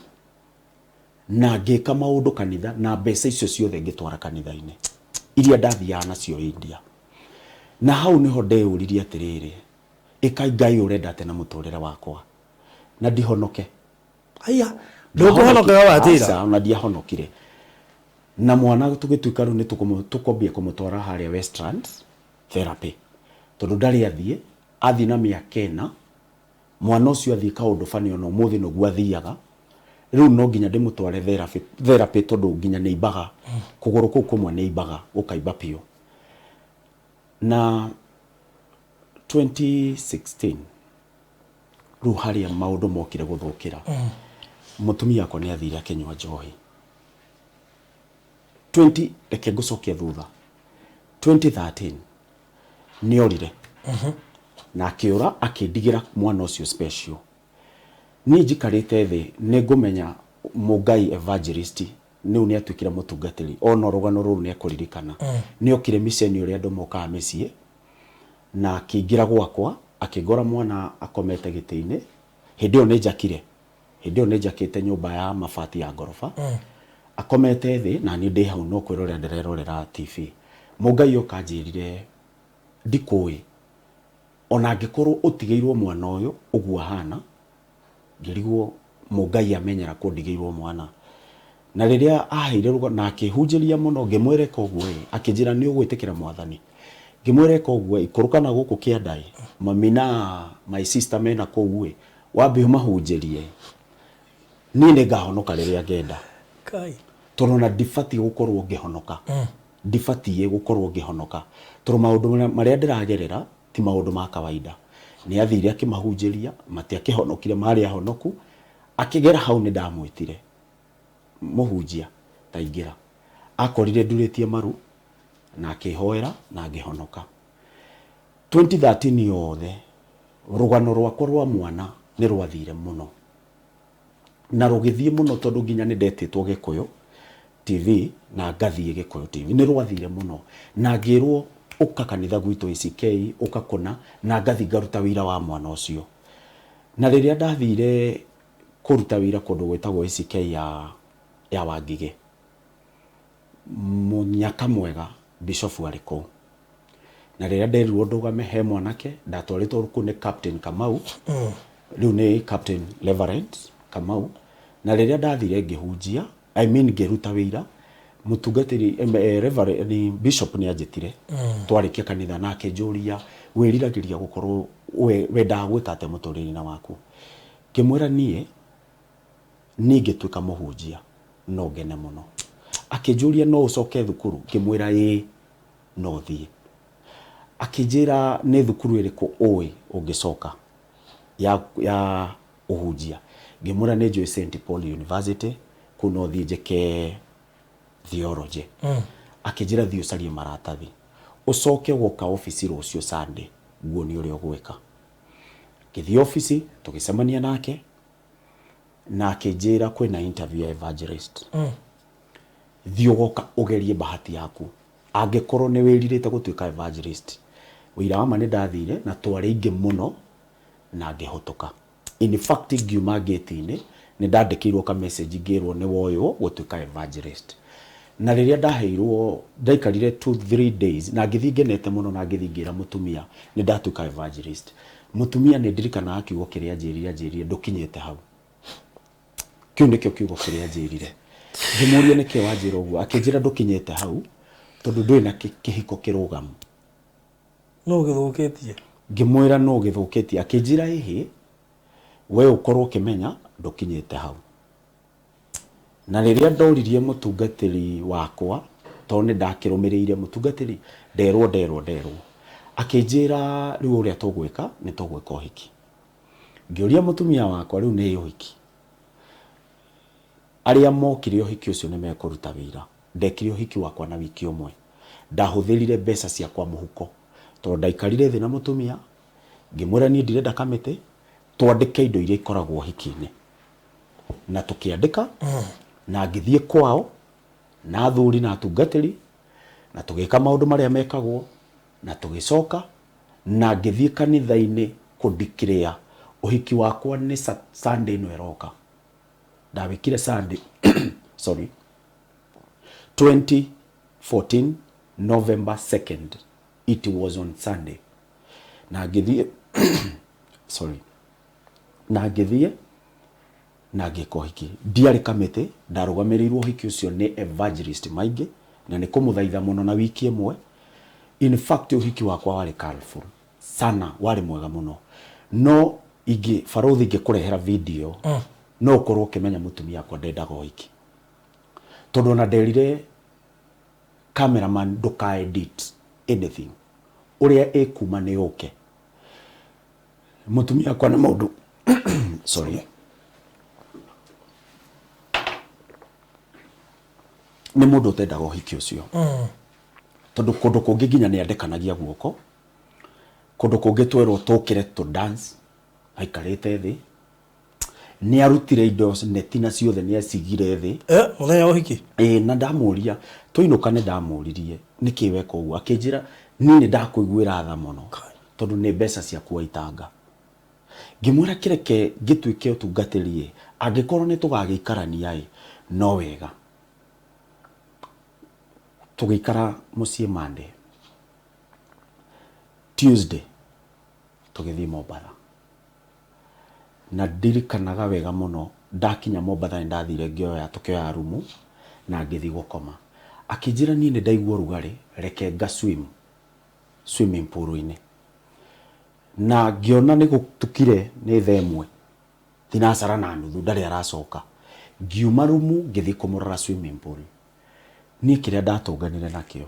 na ngĩka maũndũ kanitha na mbeca icio ciothe ngĩtwara kanitha-inĩ iria ndathiaga nacio India. Na hau nĩho ndeyũririe atĩrĩrĩ, ĩkai Ngai ũrenda atĩa na mũtũrĩre wakwa na ndihonoke. Aya, ndũkũhonoka watira. Aca, ona ndiahonokire. Na mwana tũgĩtuĩka rĩu nĩ tũkwambia kũmũtwara harĩa Westlands therapy. Tondũ ndarĩ athiĩ, athiĩ na mĩaka ĩna, mwana ũcio athiĩ kaũndũ bani ona ũmũthĩ noguo athiaga. Rĩu no nginya ndĩmũtware therapy, therapy tondũ nginya nĩ aimbaga. Kũgũrũ kũu kũmwe nĩ aimbaga, gũkaimba biũ. Na 2016 rĩu harĩa maũndũ mokire gũthũkĩra, mũtumia wakwa nĩ athire akĩnyua njohi. 20 reke ngũcokie thutha. 2013 nĩ orire na akĩũra akĩndigĩra mwana ũcio special. Niĩ njikarĩte thĩ nĩ ngũmenya Mũngai evangelist rĩu nĩ atuĩkire mũtungatĩri, ona rũgano rũrũ nĩ ekũririkana. Nĩ okire miceni ũrĩa andũ mokaga mĩciĩ na akĩingĩra gwakwa akĩngora mwana akomete gĩtĩ-inĩ. Hĩndĩ ĩyo nĩ njakire, hĩndĩ ĩyo nĩ njakĩte nyũmba ya mabati ya ngoroba. Akomete thĩ na niĩ ndĩ hau no kwĩrorera ndĩrerorera TV. Mũngai oka anjĩrire ndikũĩ ona angĩkorwo ũtigĩirwo mwana ũyũ ũguo ahana, ngĩrigwo Mũngai amenyera kũndigĩirwo mwana. Na rĩrĩa aheire rũgano na akĩhunjĩria mũno, ngĩmwĩra ĩka ũguo ĩ, akĩnjĩra nĩ ũgwĩtĩkĩra Mwathani. Ngĩmwĩra ĩka ũguo ĩ, ikũrũka na gũkũ kĩanda ĩ, mami na my sister mena kũu ĩ, wambe ũmahunjĩrie, niĩ nĩ ngahonoka rĩrĩa ngenda. Kai. Tondũ ona ndibatiĩ gũkorwo ngĩhonoka. Ndibatiĩ gũkorwo ngĩhonoka. Tondũ maũndũ marĩa ndĩragerera ti maũndũ ma kawaida. Nĩ athire akĩmahunjĩria, matiakĩhonokire, marĩ ahonoku. Akĩgera hau nĩ ndamwĩtire, mũhunjia ta ingĩra. Akorire ndurĩtie maru na akĩhoera na ngĩhonoka. 2013 yothe rũgano rwakwa rwa mwana nĩ rwathire mũno. Na rũgĩthiĩ mũno tondũ nginya nĩ ndetĩtwo Gĩkũyũ TV na ngathiĩ Gĩkũyũ TV. Nĩ rwathire mũno na ngĩrwo ũka kanitha gwitũ ACK, ũka kũna, na ngathiĩ ngaruta wĩira wa mwana ũcio. Na rĩrĩa ndathire kũruta wĩira kũndũ gwĩtagwo ACK ya Wangigĩ, mũnyaka mwega bishofu arĩ kũu. Na rĩrĩa nderirwo ndũgame he mwanake ndatwarĩtwo kũu nĩ Captain Kamau, rĩu nĩ Captain Reverend Kamau. Na rĩrĩa ndathire ngĩhunjia, I mean ngĩruta wĩira, mũtungatĩri, Reverend, ni Bishop nĩ anjĩtire twarĩkia kanitha na akĩnjũria wĩriragĩria gũkorwo wendaga gwĩka atĩa mũtũrĩre-inĩ waku. Ngĩmwĩra niĩ ngĩtuĩka mũhunjia no ngene mũno. Akĩnjũria no ũcoke thukuru, ngĩmwĩra ĩĩ no thiĩ. Akĩnjĩra nĩ thukuru ĩrĩkũ ũĩ ũngĩcoka ya ũhunjia. Ngĩmwĩra nĩ njũĩ St Paul University, kũu no thiĩ njĩke theology. Akĩnjĩra thiĩ ũcarie maratathi, ũcoke woka obici rũciũ Sunday nguonie ũrĩa ũgwĩka. Ngĩthiĩ obici tũgĩcemania nake na akĩnjĩra kwĩna interview ya evangelist. Thiĩ ũgoka ũgerie bahati yaku, angĩkorwo nĩ wĩrirĩte gũtuĩka evangelist. Wĩira wa ma nĩ ndathire na twarĩ aingĩ mũno na ngĩhũtũka. In fact ngiuma gate-inĩ nĩ ndandĩkĩirwo ka message ngĩrwo nĩ woywo gũtuĩka evangelist. Na rĩrĩa ndaheirwo, ndaikarire 2-3 days na ngĩthiĩ ngenete mũno na ngĩthiĩ ngĩra mũtumia nĩ ndatuĩka evangelist. Mũtumia nĩ ndirikanaga kiugo kĩrĩa anjĩrire, anjĩrire ndũkinyĩte hau. Kĩu nĩkĩo kiugo kĩrĩa anjĩrire. Ngĩmũria nĩkĩ wanjĩra ũguo, akĩnjĩra ndũkinyĩte hau tondũ ndũrĩ na kĩhiko kĩrũgamu. Nũ gĩthũkĩtie? Ngĩmwĩra nũ gĩthũkĩtie, akĩnjĩra ĩhĩ, we ũkorwo ũkĩmenya ndũkinyĩte hau. Na rĩrĩa ndoririe mũtungatĩri wakwa, tondũ nĩ ndakĩrũmĩrĩire mũtungatĩri, nderwo nderwo nderwo, akĩnjĩra rĩu ũrĩa tũgwĩka nĩ tũgwĩka ũhiki. Ngĩũria mũtumia wakwa rĩu nĩ ũhiki. Arĩa mokire ũhiki ũcio nĩ mekũruta wĩra. Ndekire ũhiki wakwa na wiki ũmwe. Ndahũthĩrire mbeca ciakwa mũhuko tondũ ndaikarire thĩ na mũtumia, ngĩmwĩra niĩ ndirenda kamĩtĩ, twandĩke indo iria ikoragwo ũhiki-inĩ. Na tũkĩandĩka, na ngĩthiĩ kwao na athuri na atungatĩri, na tũgĩka maũndũ marĩa mekagwo, na tũgĩcoka na ngĩthiĩ kanitha-inĩ kũ declare ũhiki wakwa nĩ Sunday ĩno ĩroka. Ndawĩkire Sunday, sorry, 2014 November 2nd, it was on Sunday. Na ngĩthiĩ sorry, na ngĩthiĩ na ngĩka ũhiki. Ndiarĩ kamĩtĩ, ndarũgamĩrĩirwo ũhiki ũcio nĩ evangelist maingĩ, na nĩ kũmũthaitha mũno na wiki ĩmwe. In fact ũhiki wakwa warĩ colourful sana, warĩ mwega mũno. No ingĩ barũthi ingĩkũrehera video, no ũkorwo ũkĩmenya mũtumia wakwa ndendaga ũhiki. Tondũ ona nderire cameraman ndũka edit anything, ũrĩa ĩkuma nĩ yũke. Mũtumia wakwa nĩ mũndũ sorry, nĩ mũndũ ũtendaga ũhiki ũcio. Tondũ kũndũ kũngĩ nginya nĩ andekanagia guoko, kũndũ kũngĩ twerwo tũkĩre tũ dance, aikarĩte thĩ. Nĩ arutire indo neti na ciothe nĩ acigire thĩ. Mũthenya wa ũhiki? Ĩĩ, na ndamũria twainũka nĩ ndamũririe nĩkĩ weka ũguo, akĩnjĩra niĩ nĩ ndakũiguĩra tha mũno tondũ nĩ mbeca ciaku waitanga. Ngĩmwĩra kĩreke ngĩtuĩke ũtungatĩri ĩ, angĩkorwo nĩ tũgagĩikarania ĩ, no wega. Tũgĩikara mũciĩ Monday, Tuesday tũgĩthiĩ Mombatha. Na ndirikanaga wega mũno Ndakinya Mombatha nĩ ndathire ngĩoya, tũkĩoya rumu na ngĩthiĩ gũkoma. Akĩnjĩra niĩ nĩ ndaigua ũrugarĩ, reke nga swim swimming pool-inĩ. Na ngĩona nĩ gũtukire nĩ thaa ĩmwe, thinacara na nuthu ndarĩ aracoka. Ngiuma rumu ngĩthiĩ kũmũrora swimming pool. Niĩ kĩrĩa ndatũnganire nakĩo,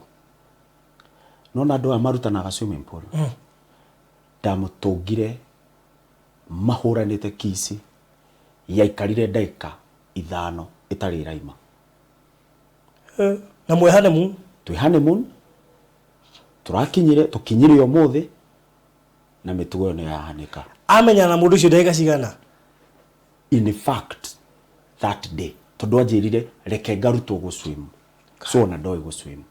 nĩwona andũ aya marutanaga swimming pool? Ndamũtũngire mahũranĩte kiss yaikarire ndagĩka ithano ĩtarĩ ĩraima. Na mwĩ honeymoon? Twĩ honeymoon, tũrakinyire, tũkinyire ũmũthĩ na mĩtugo ĩyo nĩyo yahanĩka. Amenyana na mũndũ ũcio ndagĩka cigana? In fact that day tondũ anjĩrire reke ngarutwo gũ swim, so ona ndoĩ gũ swim.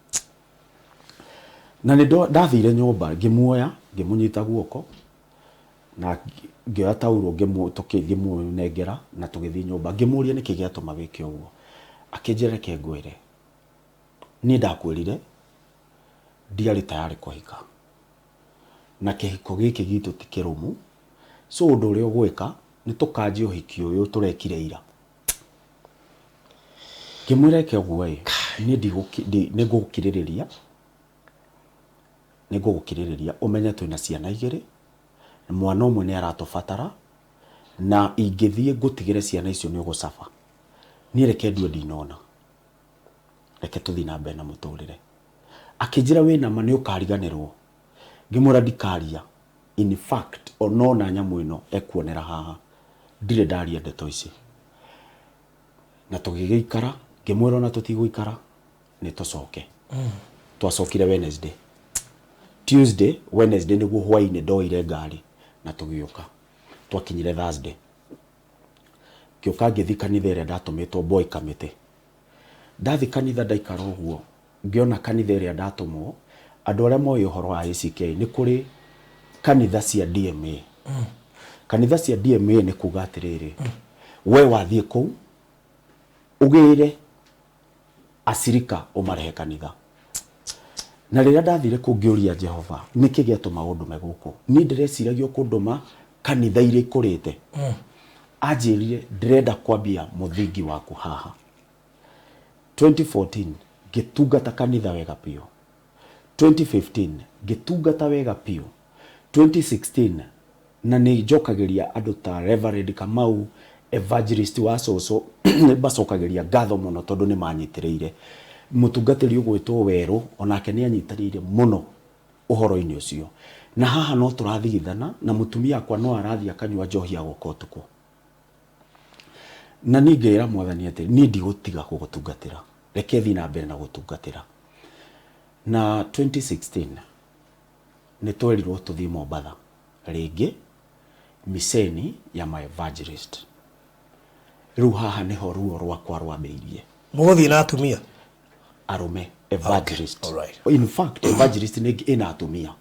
Na nĩ ndathire nyũmba ngĩmuoya ngĩmũnyita guoko na ngĩoya taurũ ngĩmũnengera na tũgĩthiĩ nyũmba. Ngĩmũria nĩkĩ gĩatũma wĩke ũguo, akĩnjĩra reke ngwĩre, niĩ ndakwĩrire ndiarĩ tayarĩ kũhika na kĩhiko gĩkĩ gitũ ti kĩrũmu, so ũndũ ũrĩa ũgwĩka nĩ tũkanjie ũhiki ũyũ tũrekire ira. Ngĩmwĩra eke ũguo ĩ, niĩ nĩngũgũkirĩrĩria, nĩngũgũkirĩrĩria ũmenye twĩna ciana igĩrĩ, mwana ũmwe nĩ aratũbatara, na ingĩthiĩ ngũtigĩre ciana icio nĩ ũgũcaba. Niĩ reke ndue ndinona, reke tũthiĩ na mbere na mũtũrĩre. Akĩnjĩra wĩna ma nĩ ũkariganĩrwo. Ngĩmwĩra ndikaria, in fact onona nyamũ ĩno ekuonera haha, ndirĩ ndaria ndeto ici. Na tũgĩgĩikara, ngĩmwĩra ona tũtigũikara, nĩ tũcoke. Twacokire Wednesday. Tuesday, Wednesday nĩguo hwainĩ ndoire ngari na tũgĩũka. Twakinyire Thursday. Ngĩũka ngĩthiĩ kanitha ĩrĩa ndatũmĩtwo Boy Kamĩtĩ. Ndathiĩ kanitha ndaikara ũguo, ngĩona kanitha ĩrĩa ndatũmwo, andũ arĩa moĩ ũhoro wa ACK nĩ kũrĩ kanitha cia DMA. Kanitha cia DMA nĩ kuga atĩrĩrĩ, we wathiĩ kũu, ũgĩre acirika ũmarehe kanitha. Na rĩrĩa ndathire kũu ngĩũria Jehova, nĩkĩ gĩatũma ũndũme gũkũ? Niĩ ndĩreciragia ũkũndũma kanitha iria ikũrĩte. Anjĩrire ndĩrenda kwambia mũthingi waku haha. 2014 ngĩtungata kanitha wega biũ. 2015 ngĩtungata wega biũ. 2016 na nĩ njokagĩria andũ ta Reverend Kamau, evangelist wa cũcũ, nĩ mbacokagĩria ngatho mũno tondũ nĩ manyitĩrĩire. Mũtungatĩri ũgwĩtwo Werũ onake nĩ anyitanĩire mũno ũhoro-inĩ ũcio. Na haha no tũrathigithana na mũtumia akwa no arathiĩ akanyua njohi agoka ũtukũ. Na niĩ ngĩra mwathani atĩ niĩ ndigũtiga gũgũtungatĩra, reke thiĩ na mbere na gũtungatĩra. Na 2016 nĩ twerirwo tũthiĩ Mombatha rĩngĩ miceni ya my evangelist. Rĩu haha nĩho ruo rwakwa rwambĩirie. Mũgũthiĩ na atumia? Arũme evangelist. Okay, alright. In fact evangelist nĩ ĩna atumia.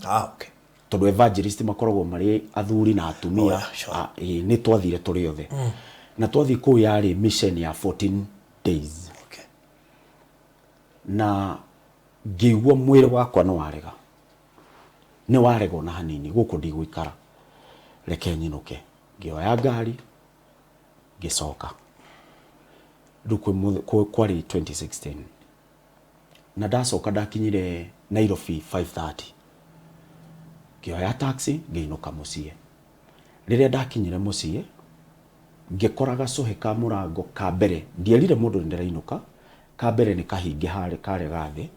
Ah, okay. Tondũ evangelist makoragwo marĩ athuri na atumia. Oh, yeah, sure. Nĩ twathire tũrĩ othe. Na twathiĩ kũu yarĩ mission ya 14 days. Okay. Na ngĩigua mwĩrĩ wakwa nĩ warega. Nĩ warega ona hanini, gũkũ ndigũikara. Reke nyinũke. Ngĩoya ngari, ngĩcoka. Rĩu kwarĩ 2016. Na ndacoka ndakinyire Nairobi 5:30. Ngĩoya taxi, ngĩinũka mũciĩ. Rĩrĩa ndakinyire mũciĩ, ngĩkora gacũhĩ ka mũrango ka mbere. Ndierire mũndũ nĩ ndĩrainũka, ka mbere nĩ kahinge harĩ karĩa ga thĩ.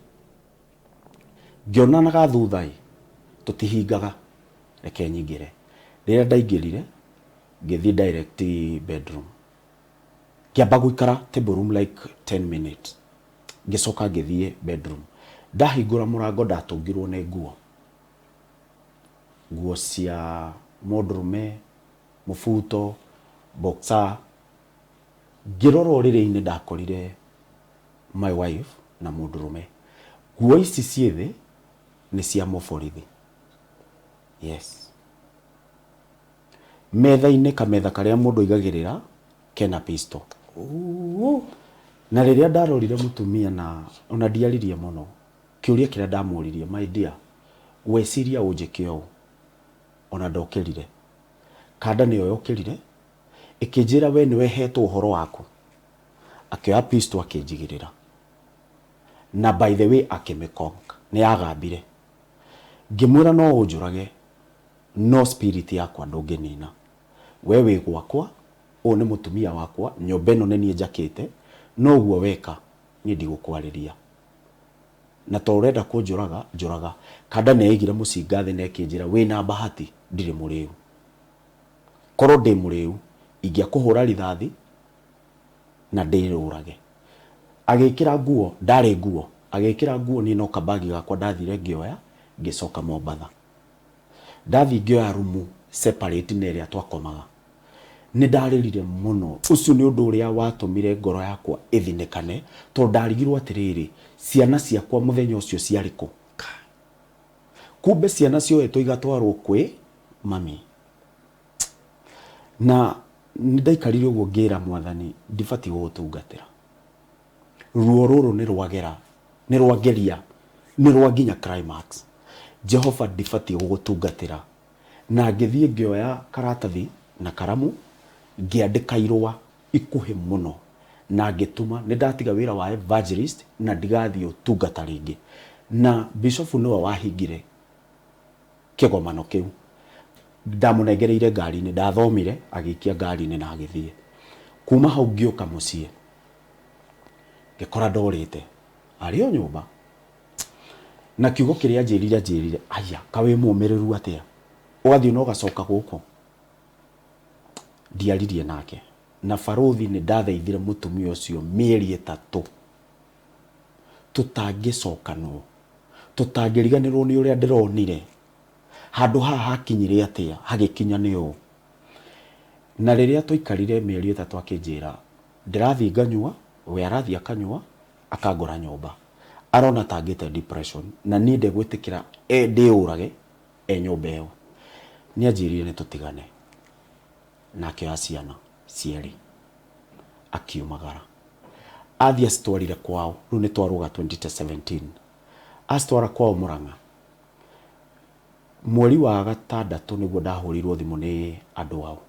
Ngĩona na ga thutha ĩ, tũtihingaga, reke nyingĩre. Rĩrĩa ndaingĩrire, ngĩthiĩ direct bedroom. Ngĩamba gũikara table room like 10 minutes. Ngĩcoka ngĩthiĩ bedroom. Ndahingũra mũrango ndatũngirwo nĩ nguo. Nguo cia mũndũrũme, mũbuto, boxer. Ngĩrora ũrĩrĩ-inĩ ndakorire my wife na mũndũrũme. Nguo ici ciĩ thĩ nĩ cia mũborithi. Yes. Metha-inĩ kametha karĩa mũndũ aigagĩrĩra kena pistol. Na rĩrĩa ndarorire mũtumia na ona ndiaririe mũno, kĩũria kĩrĩa ndamũririe, my dear, weciria ũnjĩke ũũ? Ona ndokĩrire. Kanda nĩyo yokĩrire, Ĩkĩnjĩra we nĩwe hetwo ũhoro waku. Akĩoya pistol akĩnjigĩrĩra. Na by the way akĩmĩconk. Nĩ yagambire. Ngĩmwĩra no ũnjũrage no spirit yakwa ndũngĩnina. We wĩ gwakwa, ũyũ nĩ mũtumia wakwa, nyũmba ĩno nĩ niĩ njakĩte, no ũguo weka niĩ ndigũkwarĩria. Na to ũrenda kũnjũraga, njũraga. Kanda nĩ yaigire mũcinga thĩ na ĩkĩnjĩra wĩna bahati ndirĩ mũrĩu. Korwo ndĩ mũrĩu, ingĩakũhũra rithathi na ndĩyũrage. Agĩkĩra nguo, ndarĩ nguo, agĩkĩra nguo niĩ no kabagi gakwa ndathire ngĩoya, ngĩcoka Mombatha. Ndathiĩ ngĩoya rumu separate na ĩrĩa twakomaga. Nĩ ndarĩrire mũno. Ũcio nĩ ũndũ ũrĩa watũmire ngoro yakwa ĩthinĩkane, tondũ ndarigirwo atĩrĩrĩ, ciana ciakwa mũthenya ũcio ciarĩ kũ? Kumbe ciana cioetwo igatwarwo kwĩ mami. Na nĩ ndaikarire ũguo ngĩra Mwathani ndibatiĩ gũgũtungatĩra. Ruo rũrũ nĩ rwagera, nĩ rwangeria, nĩ rwanginya climax. Jehova ndibatiĩ gũgũtungatĩra. Na ngĩthiĩ ngĩoya karatathi na karamu, ngĩandĩka irũa ikuhĩ mũno na ngĩtũma. Nĩ ndatiga wĩra wa evangelist na ndigathiĩ ũtungata rĩngĩ. Na bishofu nĩwe wahingire kĩgomano kĩu. Ndamũnengereire ngari-inĩ, ndathomire, agĩikia ngari-inĩ na agĩthiĩ. Kuma hau ngĩũka mũciĩ, ngĩkora ndorĩte, arĩ o nyũmba. Na kiugo kĩrĩa anjĩrire, anjĩrire, aya, ka wĩ mũmĩrĩru atĩa? Ũgathiĩ na ũgacoka gũkũ? Ndiaririe nake. Na barũthi nĩ ndathaithire mũtumia ũcio mĩeri 3. Tũtangĩcokanwo, tũtangĩriganĩrwo nĩ ũrĩa ndĩronire. Handũ haha hakinyire atĩa, hagĩkinya nĩ ũũ. Na rĩrĩa twaikarire mĩeri 3 akĩnjĩra, ndĩrathiĩ nganyua, we arathiĩ akanyua, akangora nyũmba. Arona ta ngĩte depression, na niĩ ndegwĩtĩkĩra ndĩyũrage e nyũmba ĩyo. Nĩ anjĩrire nĩ tũtigane. Na akĩoya ciana cierĩ, akiumagara. Athiĩ acitwarire kwao, rĩu nĩ twarũga 2017. Acitwara kwao Murang'a. Mweri wa 6 nĩguo ndahũrĩirwo thimũ nĩ andũ ao.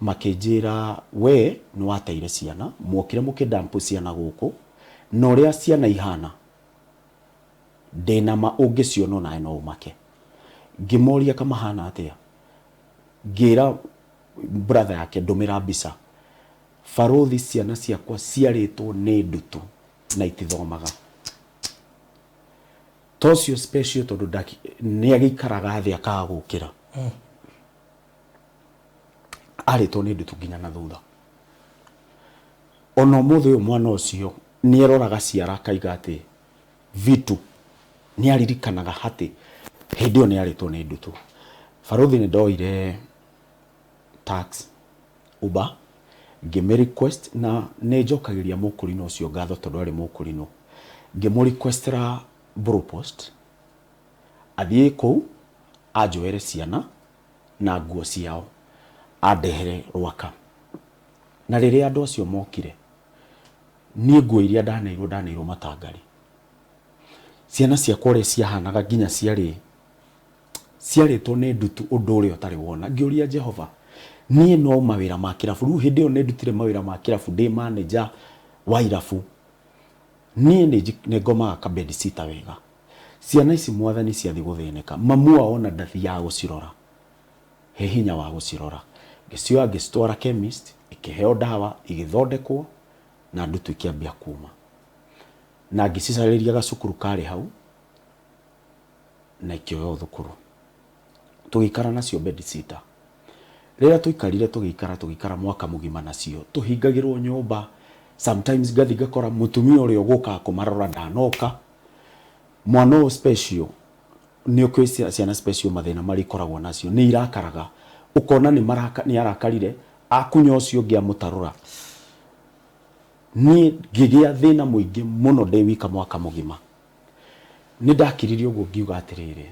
Makĩnjĩra we nĩ wateire ciana, mwokire mũkĩdamp ciana gũkũ, na ũrĩa ciana ihana, ndĩna ma ũngĩciona onawe no ũmake. Ngĩmoria kamahana atĩa, ngĩra brother yake ndũmĩra mbica. Barũthi ciana ciakwa ciarĩtwo nĩ ndutu na itithomaga. To ũcio special tondũ nĩ agĩikaraga thĩ akaga gũkĩra. Arĩtwo nĩ ndutu nginya na thutha. Ona ũmũthĩ ũyũ mwana ũcio nĩ eroraga ciara akaiga atĩ vitu nĩ aririkanaga atĩ hĩndĩ ĩyo nĩ arĩtwo nĩ ndutu. Barũthi nĩ ndoire tax Uber ngĩmĩ request na nĩ njokagĩria mũkũrinũ ũcio ngatho tondũ arĩ mũkũrinũ. Ngĩmũ requestera Blue Post athiĩ kũu anjoere ciana na nguo ciao andehere Rwaka. Na rĩrĩa andũ acio mokire, niĩ nguo iria ndaneirwo, ndaneirwo matangari. Ciana ciakwa ũrĩa ciahanaga nginya ciarĩ ciarĩtwo nĩ ndutu ũndũ ũrĩa ũtarĩ wona. Ngĩũria Jehova, niĩ no mawĩra ma kĩrabu. Rĩu hĩndĩ ĩyo nĩ ndutire mawĩra ma kĩrabu ndĩ manager wa irabu. Niĩ nĩ ngomaga ka bed sitter wega. Ciana ici Mwathani ciathiĩ gũthĩnĩka, mamu wao ona ndathiaga gũcirora. He hinya wa gũcirora. Ngĩcioya ngĩcitwara chemist, ikĩheo ndawa, igĩthondekwo na ndutu ikĩambia kuma. Na ngĩcicarĩria gacukuru karĩ hau na ikĩoywo thukuru. Tũgĩikara nacio bed sitter. Rĩrĩa twaikarire tũgĩikara tũgĩikara mwaka mũgima nacio, tũhingagĩrwo nyũmba, sometimes ngathiĩ ngakora mũtumia ũrĩa ũgũkaga kũmarora ndanoka. Mwana ũyũ special, nĩ ũkĩũĩ ciana special mathĩna marĩa ikoragwo nacio, nĩ irakaraga. Ũkona nĩ arakarire, akunya ũcio ũngĩ amũtarũra. Niĩ ngĩgĩa thĩna mũingĩ mũno ndĩ wika mwaka mũgima. Nĩ ndakiririe ũguo ngiuga atĩrĩrĩ,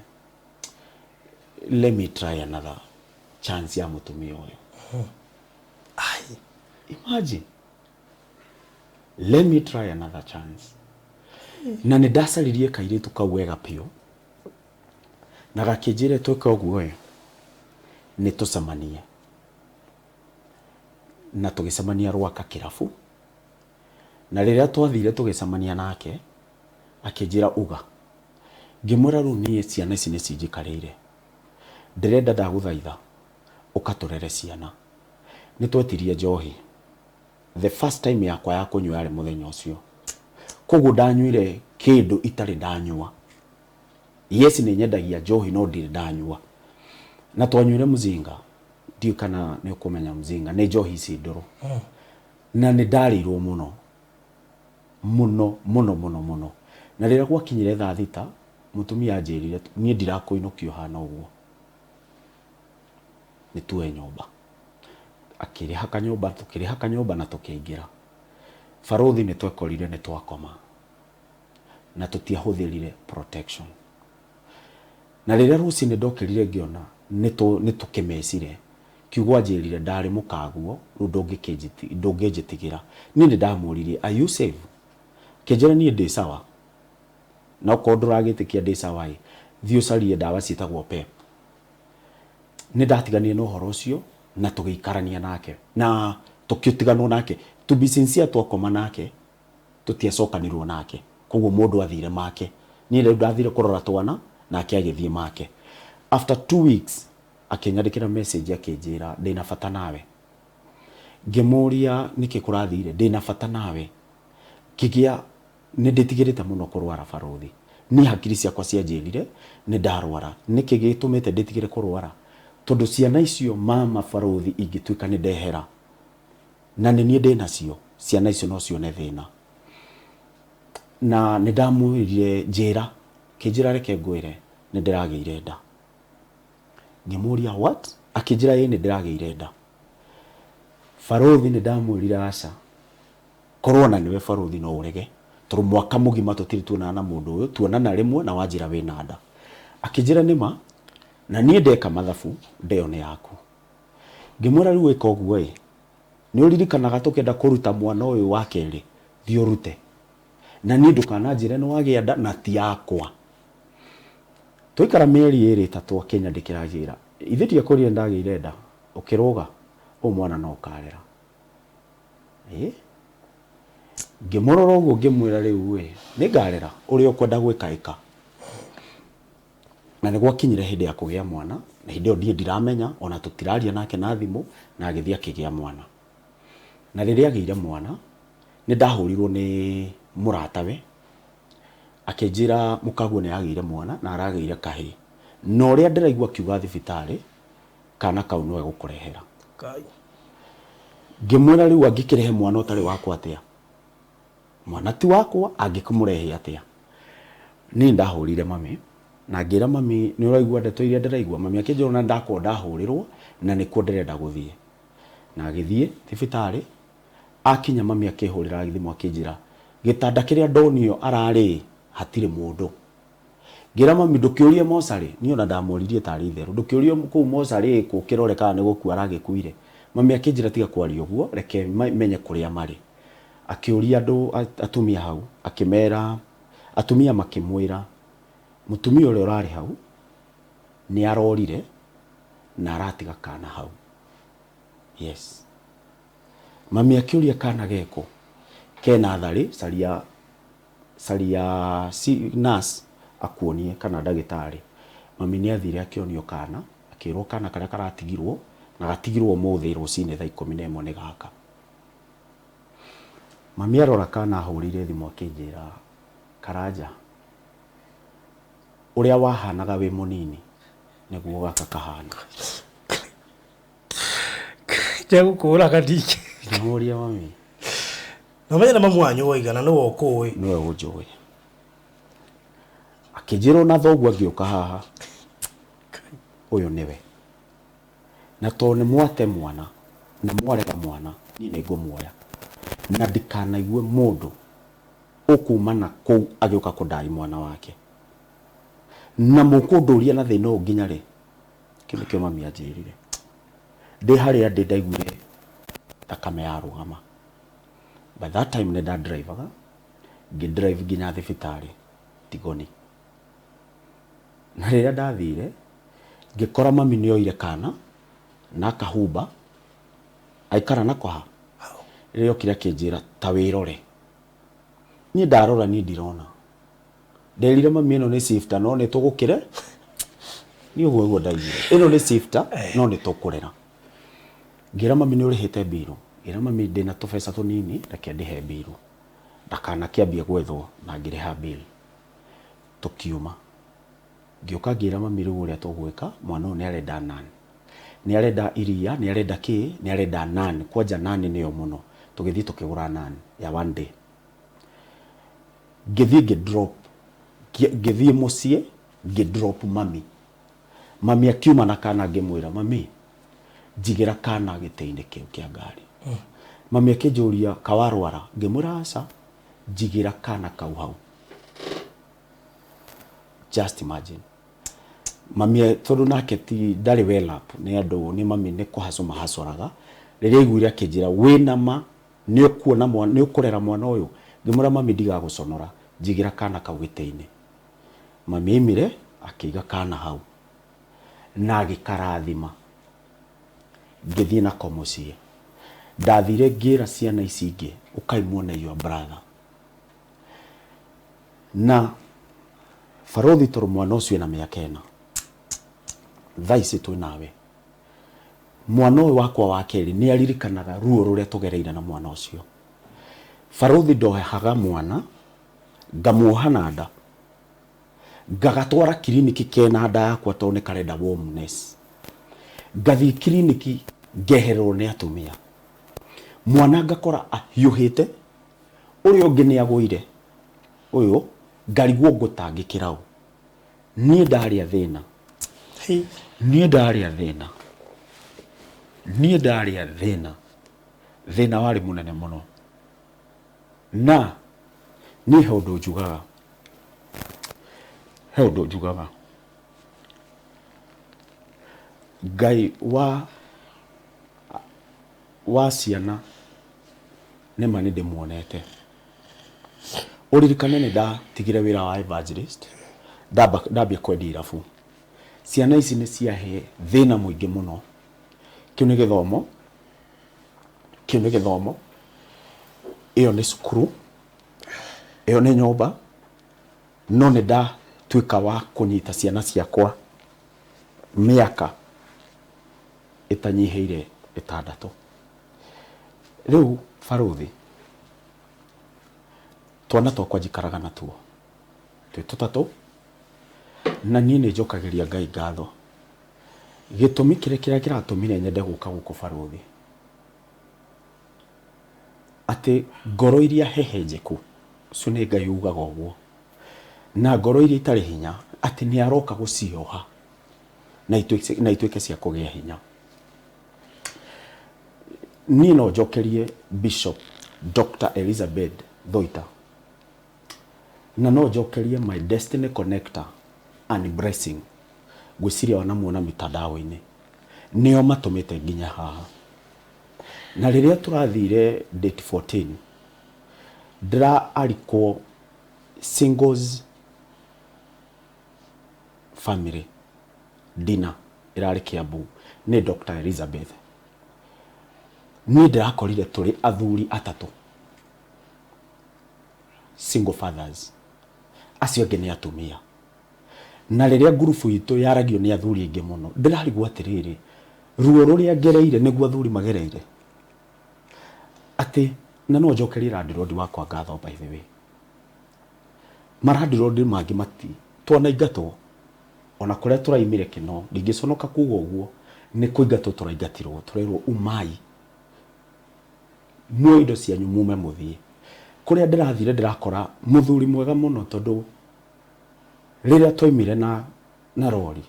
let me try another chance ya mũtumia ũyũ. Ai. Imagine. Let me try another chance. Na nĩ ndacaririe kairĩtu kau wega biũ. Na gakĩnjĩra twĩke ũguo ĩ, nĩ tũcemanie. Na tũgĩcemania Rwaka kĩrabu. Na rĩrĩa twathire tũgĩcemania nake, akĩnjĩra uga. Ngĩmwĩra rĩu niĩ ciana ici nĩ cinjikarĩire. Ndĩrenda ndagũthaitha ũka tũrere ciana. Nĩ twetirie njohi. The first time yakwa ya kũnyua yarĩ mũthenya ũcio. Koguo ndanyuire kĩndũ itarĩ ndanyua. Yes nĩ nyendagia njohi no ndirĩ ndanyua. Na twanyuire mzinga. Ndiũĩ kana nĩ ũkũmenya mzinga. Nĩ njohi ici ndũrũ. Na nĩ ndarĩirwo mũno. Mũno mũno mũno mũno. Na rĩrĩa gwakinyire thaa thita, mũtumia anjĩrire niĩ ndirakũinũkia ũhana ũguo. Nĩ tuoe nyũmba. Akĩrĩha kanyũmba, tũkĩrĩha kanyũmba na tũkĩingĩra. Barũthi nĩ twekorire nĩ twakoma. Na tũtiahũthĩrire protection. Na rĩrĩa rũcinĩ ndokĩrire ngĩona nĩ tũkĩmecire, kiugo anjĩrire ndarĩ mũkaguo, rĩu ndũngĩnjĩtigĩra. Niĩ nĩ ndamũririe, are you safe? Akĩnjĩra niĩ ndĩ sawa. Na okorwo ndũragĩtĩkia ndĩ sawa ĩ, thiĩ ũcarie ndawa ciĩtagwo PEP. Nĩ ndatiganire na ũhoro ũcio na tũgĩikarania nake na tũkĩtiganwo nake. To be sincere twakoma nake tũtiacokanirwo nake. Koguo mũndũ athire make. Niĩ rĩu ndathire kũrora twana nake agĩthiĩ make. After 2 weeks akĩnyandĩkĩra message akĩnjĩra ndĩna bata nawe. Ngĩmũria nĩkĩ kũrathire, ndĩna bata nawe. Ngĩgĩa nĩ ndĩtigĩrĩte mũno kũrwara barũthi. Niĩ hakiri ciakwa cianjĩrire nĩ ndarwara. Nĩkĩ gĩtũmĩte ndĩtigĩre kũrwara? Tondũ ciana icio mama barũthi ingĩtuĩka nĩ ndehera na nĩ niĩ ndĩnacio, ciana icio no cione thĩna. Na nĩ ndamwĩrire njĩra, akĩnjĩra reke ngwĩre nĩ ndĩragĩire nda. Ngĩmũria what? Akĩnjĩra ĩĩ nĩ ndĩragĩire nda. Barũthi nĩ ndamwĩrire aca. Korwo ona nĩwe barũthi no ũrege tondũ mwaka mũgima tũtirĩ tuonana na mũndũ ũyũ, tuonana rĩmwe na wanjĩra wĩna nda. Akĩnjĩra nĩma na niĩ ndeka mathabu nda ĩyo nĩ yaku. Ngĩmwĩra rĩu wĩka ũguo ĩ, nĩ ũririkanaga tũkĩenda kũruta mwana ũyũ wa kerĩ, thiĩ ũrute. Na niĩ ndũkananjĩre nĩ wagĩa nda na ti yakwa. Twaikara mĩeri ĩrĩ ĩtatũ akĩnyandĩkĩra anjĩra, ithe ndiakwĩrire ndagĩire nda, ũkĩrũga, ũyũ mwana no ũkarera. Ĩ? Ngĩmũrora ũguo ngĩmwĩra rĩu ĩ, nĩ ngarera, ũrĩa ũkwenda gwĩka ĩka. Na nĩ gwakinyire hĩndĩ ya kũgĩa mwana, na hĩndĩ ĩyo niĩ ndiramenya, ona tũtiraria nake na thimũ, na agĩthiĩ akĩgĩa mwana. Na rĩrĩa agĩire mwana, nĩ ndahũrirwo nĩ mũratawe, akĩnjĩra mũkaguo nĩ agĩire mwana na aragĩire kahĩĩ. Na ũrĩa ndĩraigua akiuga thibitarĩ, kana kau nĩwe gũkũrehera. Ngai. Ngĩmwĩra rĩu angĩkĩrehe mwana ũtarĩ wakwa atĩa? Mwana ti wakwa, angĩkĩmũrehe atĩa? Niĩ ndahũrire mami, na ngĩra mami nĩ ũraigua ndeto iria ndĩraigua? Mami akĩnjĩra ona ndakorwo ndahũrĩrwo na nĩkuo ndĩrenda gũthiĩ. Na agĩthiĩ thibitarĩ, akinya mami akĩhũrĩra thimũ akĩnjĩra gĩtanda kĩrĩa ndonio ararĩ hatirĩ mũndũ. Ngĩra mami ndũkĩũrie mocarĩ, niĩ ona ndamũririe tarĩ itherũ, ndũkĩũrie kũu mocarĩ ĩkũ ũkĩrore kana nĩ gũkua aragĩkuire. Mami akĩnjĩra tiga kwaria ũguo, reke menye kũrĩa marĩ. Akĩũria andũ atumia hau, akĩmera, atumia makĩmwĩra mũtumia ũrĩa ũrarĩ hau nĩ arorire na aratiga kana hau. Yes. Mami akĩũria kana geko kena tharĩ, caria caria si, nurse akuonie kana ndagĩtarĩ. Mami nĩ athire akĩonio kana, akĩrwo kana karĩa karatigirwo na gatigirwo ũmũthĩ rũcinĩ thaa 11 nĩ gaka. Mami arora kana ahũrĩire thimũ akĩnjĩra Karanja, ũrĩa wahanaga wĩ mũnini nĩguo gaka kahana. Ndegũkũraga ndingĩ. Ngĩmũria mami. Na ũmenye nĩ mamu wanyu woiga na nĩwe ũkũĩ. Nĩwe ũnjũĩ. Akĩnjĩra ona thoguo angĩũka haha, ũyũ nĩwe. Na tondũ nĩ mwate mwana na mwarega mwana, niĩ nĩ ngũmuoya. Na ndikanaigue mũndũ ũkuma na kũu agĩũka kũndai mwana wake. Na mũkũndũria na thĩna ũyũ nginya rĩ? Kĩu nĩkĩo mami anjĩrire. Ndĩ harĩa ndĩ ndaiguire thakame yarũgama. By that time nĩ ndadrivaga, ngĩ drive nginya thibitarĩ Tigoni. Na rĩrĩa ndathire, ngĩkora mami nĩ oire kana na akahumba, Aikara nako ha rĩrĩa okire akĩnjĩra ta wĩrore. Niĩ ndarora niĩ ndirona. Nderire mami ĩno nĩ shifter no nĩ tũgũkĩre. Niĩ ũguo nĩguo ndaiguire. Ĩno nĩ shifter no nĩ tũkũrera. Ngĩra mami nĩ ũrĩhĩte mbirũ. Ngĩra mami ndĩna tũbeca tũnini reke ndĩhe mbirũ. Ndakanakĩambie gwethwo na ngĩrĩha bill. Tũkiuma. Ngĩũka ngĩra mami rĩu ũrĩa tũgwĩka mwana ũyũ nĩ arenda nan. Nĩ arenda iria, nĩ arenda kĩ, nĩ arenda nan. Kwanja nan nĩyo mũno. Tũgĩthiĩ tũkĩgũra nan ya one day. Ngĩthiĩ ngĩ drop, ngĩthiĩ mũciĩ ngĩ drop mami. Mami akiuma na kana ngĩmwĩra mami njigĩra kana gĩtĩ-inĩ kĩu kĩa ngari. Mami akĩnjũria kawarwara? Ngĩmwĩra aca, njigĩra kana kau hau. Just imagine. Mami tondũ nake ti ndarĩ well up nĩ andũ nĩ mami nĩ kũhacũ mahacoraga. Rĩrĩa aiguire akĩnjĩra wĩna ma nĩ ũkuona mwana nĩ ũkũrera mwana ũyũ? Ngĩmwĩra mami ndigagũconora njigĩra kana kau gĩtĩ-inĩ. Mami aimire akĩiga kana hau na agĩkarathima. Ngĩthiĩ nako mũciĩ. Ndathire ngĩra ciana ici ingĩ ũkai muone your brother. Na barũthi tondũ mwana ũcio ena mĩaka ĩna thaa ici twĩ nawe, mwana ũyũ wakwa wa kerĩ nĩ aririkanaga ruo rũrĩa tũgereire na mwana ũcio. Barũthi ndohaga mwana ngamuoha na nda ngagatwara kiriniki kena nda yakwa tondũ nĩ karenda warmness. Ngathiĩ kiriniki ngehererwo nĩ atumia. Mwana ngakora ahiũhĩte, ũrĩa ũngĩ nĩ agũire, ũyũ ngarigwo ngũtangĩkĩra ũ. Niĩ ndarĩa thĩna. Niĩ ndarĩa thĩna. Niĩ ndarĩa thĩna. Thĩna warĩ mũnene mũno. Na niĩ he ũndũ njugaga. He ũndũ njugaga. Ngai wa wa ciana nĩma nĩ ndĩmuonete. Ũririkane nĩ ndatigire wĩra wa evangelist ndamba ndambia kwendia irabu. Ciana ici nĩ ciahe thĩna mũingĩ mũno. Kĩu nĩ gĩthomo, kĩu nĩ gĩthomo, ĩyo nĩ cukuru, ĩyo nĩ nyũmba, no nĩ ndatuĩka wa kũnyita ciana ciakwa mĩaka ĩtanyihĩire ĩtandatũ. Rĩu barũthi, twana twakwa njikaraga natuo twĩ tũtatũ, na niĩ nĩ njokagĩria Ngai ngatho. Gĩtũmi kĩrĩa kĩrĩa kĩratũmire nyende gũka gũkũ barũthi, atĩ ngoro iria hehenjeku, ũcio nĩ Ngai ugaga ũguo, na ngoro iria itarĩ hinya, atĩ nĩ aroka gũcioha na ituĩke cia kũgĩa hinya. Niĩ no njokerie Bishop Dr. Elizabeth Thoita, na no njokerie my destiny connector and blessing, ngwĩciria wanamuona mitandao-inĩ, nĩo matũmĩte nginye haha. Na rĩrĩa tũrathire date 14, ndĩraarikwo singles family dinner ĩrarĩ Kiambu nĩ Dr. Elizabeth. Niĩ ndĩrakorire tũrĩ athuri atatũ single fathers, acio angĩ nĩ atumia. Na rĩrĩa ngurubu itũ yaragio nĩ athuri aingĩ mũno, ndĩrarigwo atĩrĩrĩ, ruo rũrĩa ngereire nĩguo athuri magereire? Atĩ, na no njokerie landlord wakwa ngatho by the way. Ma landlord mangĩ mati, twanaingatwo, ona kũrĩa tũraimire kĩno, ndingĩconoka kuga ũguo, nĩ kũingatwo tũraingatirwo, tũrerwo umai, muoe indo cianyu mume mũthiĩ. Kũrĩa ndĩrathire ndĩrakora mũthuri mwega mũno tondũ rĩrĩa twaimire na, na rori,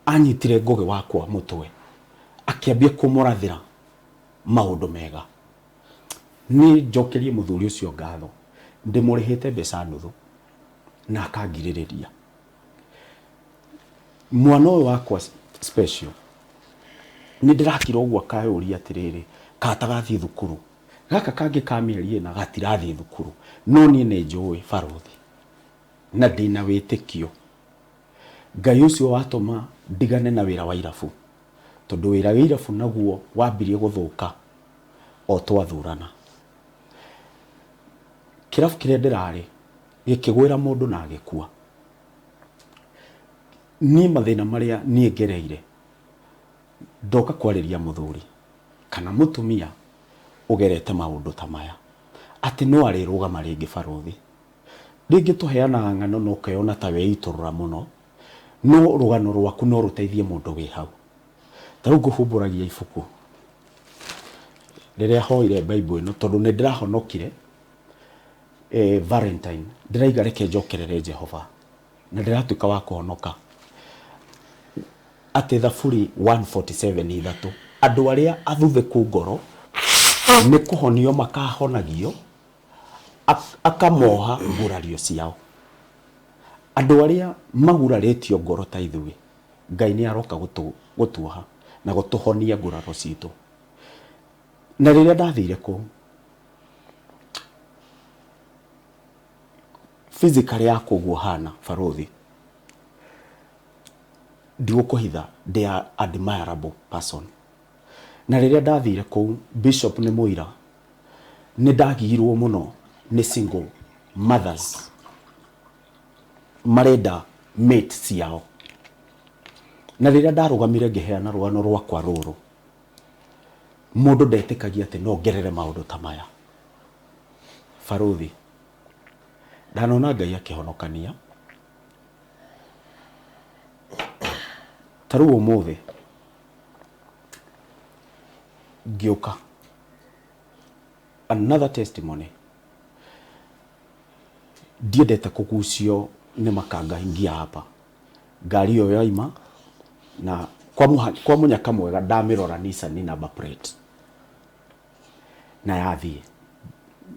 anyitire Ngũgĩ wakwa mũtwe, akĩambia kũmũrathĩra maũndũ mega. Niĩ njokerie mũthuri ũcio ngatho, ndĩmũrĩhĩte mbeca nuthu na akangirĩrĩria. Mwana ũyũ wakwa special, nĩ ndĩrakira ũguo akayũria atĩrĩrĩ, katagathiĩ thukuru? Gaka kangĩ ka mĩeri ĩna gatirathiĩ thukuru, no niĩ nĩ njũĩ barũthi na ndĩna wĩtĩkio Ngai ũcio watũma ndigane na wĩra wa irabu. Tondũ wĩra wa irabu naguo wambirie gũthũka o twathurana. Kĩrabu kĩrĩa ndĩrarĩ gĩkĩgwĩra mũndũ na agĩkua. Niĩ mathĩna marĩa niĩ ngereire, ndoka kwarĩria mũthuri kana mũtumia ũgerete maũndũ ta maya, atĩ no arĩrũgama rĩngĩ barũthi. Rĩngĩ tũheanaga ng'ano na ũkeyona ta weitũrũra mũno, no rũgano rwaku no rũteithie mũndũ wĩ hau. Ta rĩu ngũhumbũragia ibuku rĩrĩa hoire Bible ĩno tondũ nĩ ndĩrahonokire Valentine, ndĩraiga reke njokerere Jehova na ndĩratuĩka wa kũhonoka. Atĩ Thaburi 147 ithatũ, andũ arĩa athuthĩku ngoro nĩ kũhonio makahonagio, akamoha ngurario ciao. Andũ arĩa magurarĩtio ngoro ta ithuĩ, Ngai nĩ aroka gũtuoha na gũtũhonia nguraro citũ. Na rĩrĩa ndathire kũu, physically yakwa ũguo hana barũthi, ndigũkũhitha ndĩ a admirable person. Na rĩrĩa ndathire kũu, bishop nĩ mũira, nĩ ndagiirwo mũno nĩ single mothers marenda mate ciao. Na rĩrĩa ndarũgamire ngĩheana rũgano rwakwa rũrũ, mũndũ ndetĩkagia atĩ no ngerere maũndũ ta maya. Barũthi, ndanona Ngai akĩhonokania. Ta rĩu ũmũthĩ ngĩũka another testimony, ndiendete kũgucio nĩ makanga ingia hapa. Ngari ĩyo yoima na kwa mũnyaka mwega ndamĩrora Nissan number plate na yathiĩ.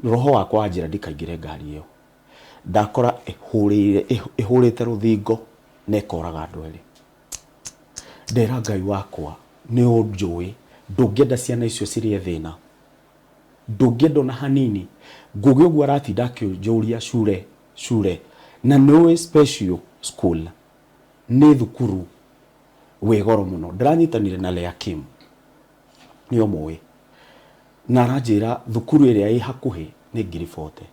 Roho wakwa wanjĩra ndikaingĩre ngari ĩyo. Ndakora ĩhũrĩte rũthingo na ĩkoraga andũ erĩ. Ndera Ngai wakwa nĩ ũnjũĩ, ndũngĩenda ciana icio cirĩe thĩna, ndũngĩenda ona hanini. Ngũgĩ ũguo aratinda akĩnjũria cure cure, na nĩũĩ special school nĩ thukuru wĩ goro mũno. Ndĩranyitanire na Lea Kim, nĩ ũmũĩ, na aranjĩra thukuru ĩrĩa ĩ hakuhĩ nĩ 40,000.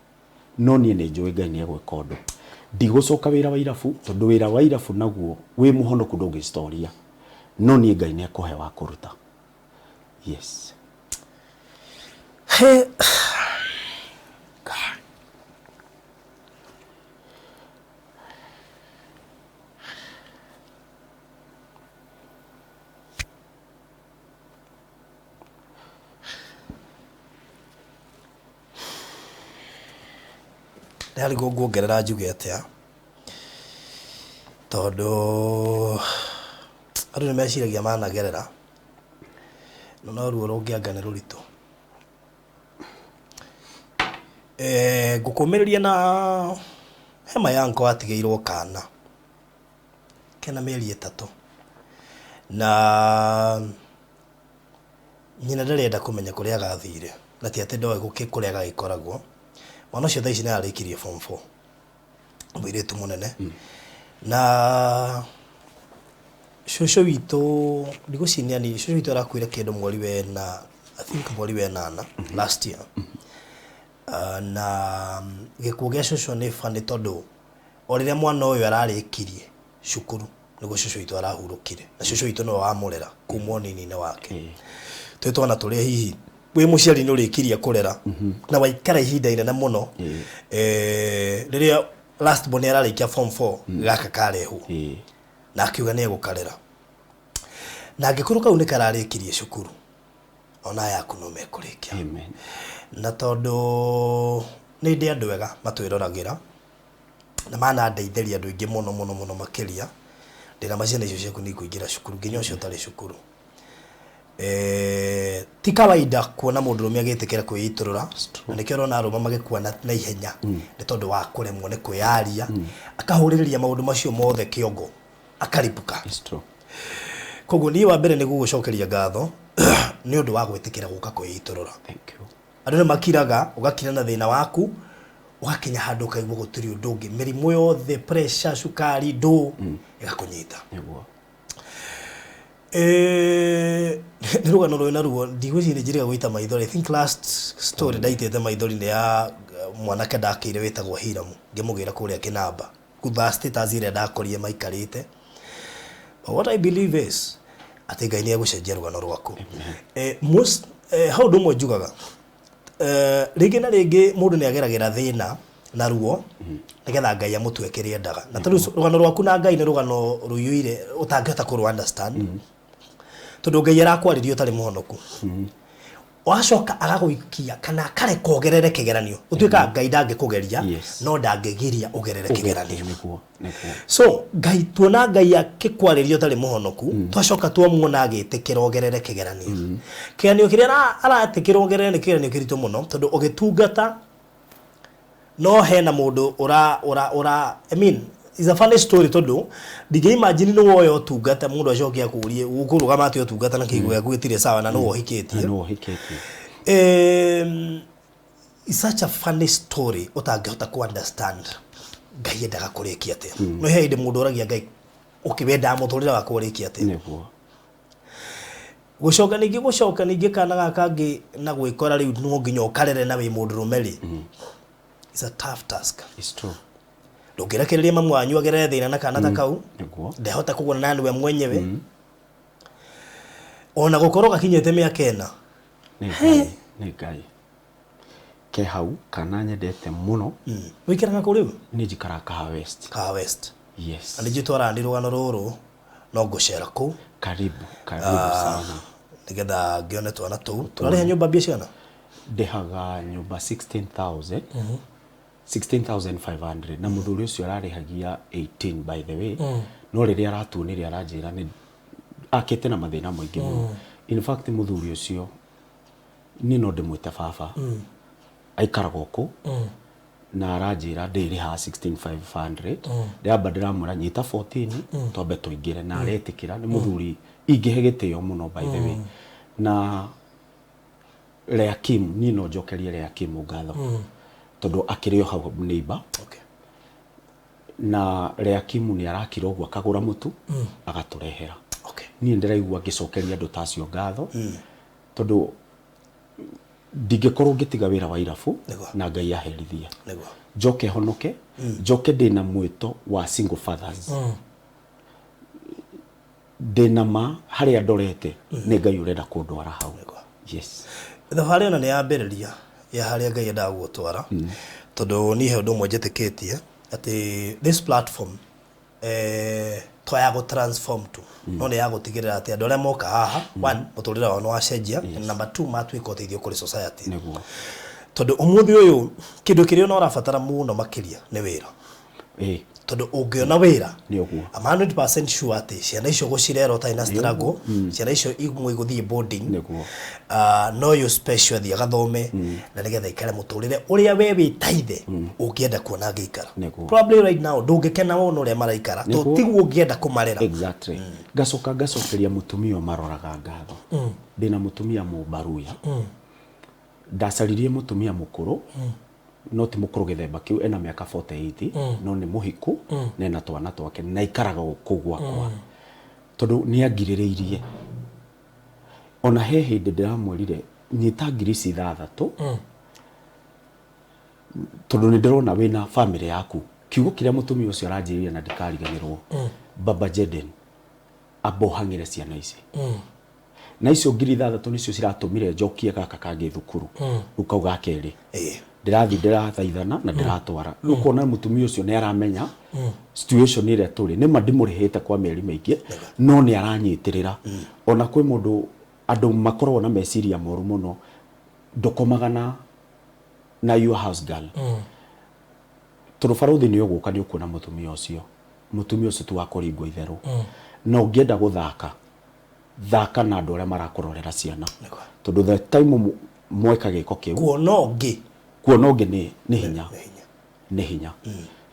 No niĩ nĩ njũĩ Ngai nĩ egwĩka ũndũ. Ndigũcoka wĩra wa irabu tondũ wĩra wa irabu naguo wĩ mũhonoku ndũngĩcitoria. No niĩ Ngai nĩ ekũhe wa kũruta. Yes. He. Ndarigwo nguongerera njuge atĩa, tondũ andũ nĩ meciragia managerera, no ruo rũngĩanga nĩ rũritũ. Ngũkũmĩrĩria na he my uncle atigĩirwo kana kena mĩeri ĩtatũ, na Nyina ndarĩ enda kũmenya kũrĩa gathire, na ti atĩ ndoĩ kũrĩa gagĩkoragwo. Mwana ũcio thaa ici nĩ ararĩkirie form four, mũirĩtu mũnene. Na cũcũ witũ, ndigũciria nĩ anini, cũcũ witũ arakuire kĩndũ mweri wena, I think mweri wa ĩnana last year. Na gĩkuũ gĩa cũcũ nĩ funny tondũ o rĩrĩa mwana ũyũ ararĩkirie cukuru nĩguo cũcũ witũ arahurũkire na cũcũ witũ nĩwe wamũrera kuma ũnini-inĩ wake. Twĩ twana tũrĩa hihi wĩ mũciari nĩ ũrĩkirie kũrera na waikara ihinda inene mũno rĩrĩa last born ararĩkia form 4 gaka karehwo na akiuga nĩ egũkarera na angĩkorwo kau nĩ kararĩkirie cukuru ona aya aku no mekũrĩkia. Amen. Na tondũ nĩ ndĩ andũ ega matwĩroragĩra na manandeithĩria andũ aingĩ mũno mũno mũno makĩria, ndĩna ma ciana icio ciaku nĩ ikũingĩra cukuru nginya ũcio ũtarĩ cukuru. Eh, ti kawaida kuona mũndũrũme agĩtĩkĩra kwĩitũrũra na nĩkĩo ũrona arũme magĩkua na ihenya nĩ tondũ wa kũremwo nĩ kwĩyaria akahũrĩrĩria maũndũ macio mothe kĩongo akaribũka. It's true. Koguo niĩ wa mbere nĩ gũgũcokeria ngatho nĩ ũndũ wa gwĩtĩkĩra gũka kwĩitũrũra. Thank you. Andũ nĩ makiraga, ũgakira na thĩna waku, ũgakinya handũ ũkaigua gũtirĩ ũndũ ũngĩ. Mĩrimũ yothe, pressure, cukari, ndũ, ĩgakũnyita. Nĩguo. Nĩ rũgano rwĩna ruo, ndigwĩciria njĩrĩga gũita maithori. I think last story ndaitĩte maithori nĩ ya mwanake ndakĩire wĩtagwo Hiramu, ngĩmũgĩra kũrĩa Kĩnamba, thutha wa status ĩrĩa ndakorire maikarĩte. But what I believe is atĩ Ngai nĩ egũcenjia rũgano rwaku. Most hau ũndũ ũmwe njugaga, rĩngĩ na rĩngĩ mũndũ nĩ ageragĩra thĩna na ruo nĩgetha Ngai amũtue kĩrĩa endaga. Na tondũ rũgano rwaku na Ngai nĩ rũgano rũiyũire ũtangĩhota kũrũ understand, tondũ Ngai arakwarĩria ũtarĩ mũhonoku. Wacoka agagũikia kana akareka ũgerere kĩgeranio. Gũtuĩkaga Ngai ndangĩkũgeria, no ndangĩgiria ũgerere kĩgeranio. Nĩguo, nĩguo. So Ngai, tuona Ngai akĩkwarĩria ũtarĩ mũhonoku, twacoka twamuona agĩtĩkĩra ũgerere kĩgeranio. Kĩgeranio kĩrĩa aratĩkĩra ũgerere nĩ kĩgeranio kĩritũ mũno, tondũ ũgĩtungata no hena mũndũ ũra ũra ũra I mean, it's a funny story, tondũ ndingĩ imagine nĩ woya ũtungata, mũndũ acoke akũrie ũkũrũgama atĩa ũtungata na kĩguo gĩaku gĩtirĩ sawa na nĩwe ũhikĩtie. Na nĩwe ũhikĩtie. It's such a funny story ũtangĩhota ku understand Ngai endaga kũrĩkia atĩa. No he hĩndĩ mũndũ oragia Ngai, okay, wendaga mũtũrĩre wakwa ũrĩkie atĩa? Gũcoka ningĩ kana gaka kangĩ na gwĩkora rĩu no nginya ũkarere na wĩ mũndũrũme rĩ, it's a tough task. It's true. Ndũngĩrekereria mamu wanyu agerere thĩna na kana ta kau. Ndehota kũgũra na nĩwe mwenyewe, ona gũkorwo gakinyĩte mĩaka 4. Nĩ Ngai, nĩ Ngai ke hau kana nyendete mũno. Wĩikaraga kũ rĩu? Niĩ njikaraga Kahawa West. Kahawa West. Yes. Na nĩ njũĩ twarandi rũgano rũrũ no ngũcera kũu. Karibu, karibu sana. Nĩgetha ngĩone twana tũu. Tũrarĩha nyũmba mbia cigana? Ndĩhaga nyũmba 16,000, 16,500, na mũthuri ũcio ararĩhagia 18, by the way. No rĩrĩa aratuonire aranjĩra nĩ akĩte na mathĩna maingĩ mũno. In fact, mũthuri ũcio niĩ no ndĩmwĩte baba, aikaraga o kũu na aranjĩra ndĩrĩhaga 16,500. Ndĩramba ndĩramwĩra nyita 14 twambe tũingĩre, na aretĩkĩra. Nĩ mũthuri ingĩhe gĩtĩo mũno, by the way. Na Reakim, niĩ no njokerie Reakim ngatho tondũ akĩrĩ o hau neighbor. Na Reakimu nĩ arakira ũguo akagũra mũtu agatũrehera. Niĩ ndĩraigua ngĩcokeria andũ ta acio ngatho tondũ ndingĩkorwo ngĩtiga wĩra wa irabu na Ngai aherithie, njoke honoke, njoke ndĩna mwĩto wa single fathers. Ndĩna ma harĩa ndorete nĩ Ngai ũrenda kũndwara hau. Yes. Thabarĩ ĩno nĩ yambĩrĩria ya harĩa Ngai endaga gũgũtwara, tondũ niĩ he ũndũ ũmwe njĩtĩkĩtie atĩ this platform to ya gũ transform tu, no nĩ ya gũtigĩrĩra atĩ andũ arĩa moka haha, one, mũtũrĩre wao nĩ wacenjia, and number two, matuĩka ũteithio kũrĩ society. Tondũ ũmũthĩ ũyũ kĩndũ kĩrĩa ona ũrabatara mũno makĩria nĩ wĩra. Tondũ ũngĩona wĩra, Nĩ ũguo. I'm 100% sure atĩ ciana icio gũcirera ũtarĩ na struggle, ciana icio imwe igũthiĩ boarding, no ũyũ special athiĩ agathome na nĩgetha aikare mũtũrĩre ũrĩa we wĩ ta ithe ũngĩenda kuona angĩikara. Probably right now ndũngĩkena wona ũrĩa maraikara, tondũ tiguo ũngĩenda kũmarera. Exactly. Ngacoka ngacokeria mũtumia ũmaroraga ngatho. Ndĩna mũtumia mũmbaruya. Ndacaririe mũtumia mũkũrũ, no ti mũkũrũ gĩthemba kĩu, ena mĩaka 48, no nĩ mũhiku na ena twana twake na aikaraga o kũu gwakwa, tondũ nĩ angirĩrĩirie. Ona he hĩndĩ ndĩramwĩrire, nyita ngiri ici 6 tondũ nĩ ndĩrona wĩna family yaku. Kiugo kĩrĩa mũtumia ũcio aranjĩrire na ndikariganĩrwo, "Baba Jaden, amba ũhang'ĩre ciana ici." Na icio ngiri 6 nĩcio ciratũmire njokie gaka kangĩ thukuru, rĩu kau ga kerĩ. Ndĩrathiĩ ndĩrathaithana na ndĩratwara. Rĩu ũkona mũtumia ũcio nĩ aramenya situation ĩrĩa tũrĩ. Nĩma ndimũrĩhĩte kwa mĩeri mĩingĩ, no nĩ aranyitĩrĩra. Ona kwĩ mũndũ, andũ makoragwo na meciria moru mũno, ndũkomaga na your house girl. Tondũ barũthi nĩ ũgũka nĩ ũkuona mũtumia ũcio. Mũtumia ũcio ti wa kũringwo itherũ. Na ũngĩenda gũthaka, thaka na andũ arĩa marakũrorera ciana. Tondũ the time mweka gĩko kĩu, kuona ũngĩ, kuona ũngĩ nĩ hinya. Nĩ hinya.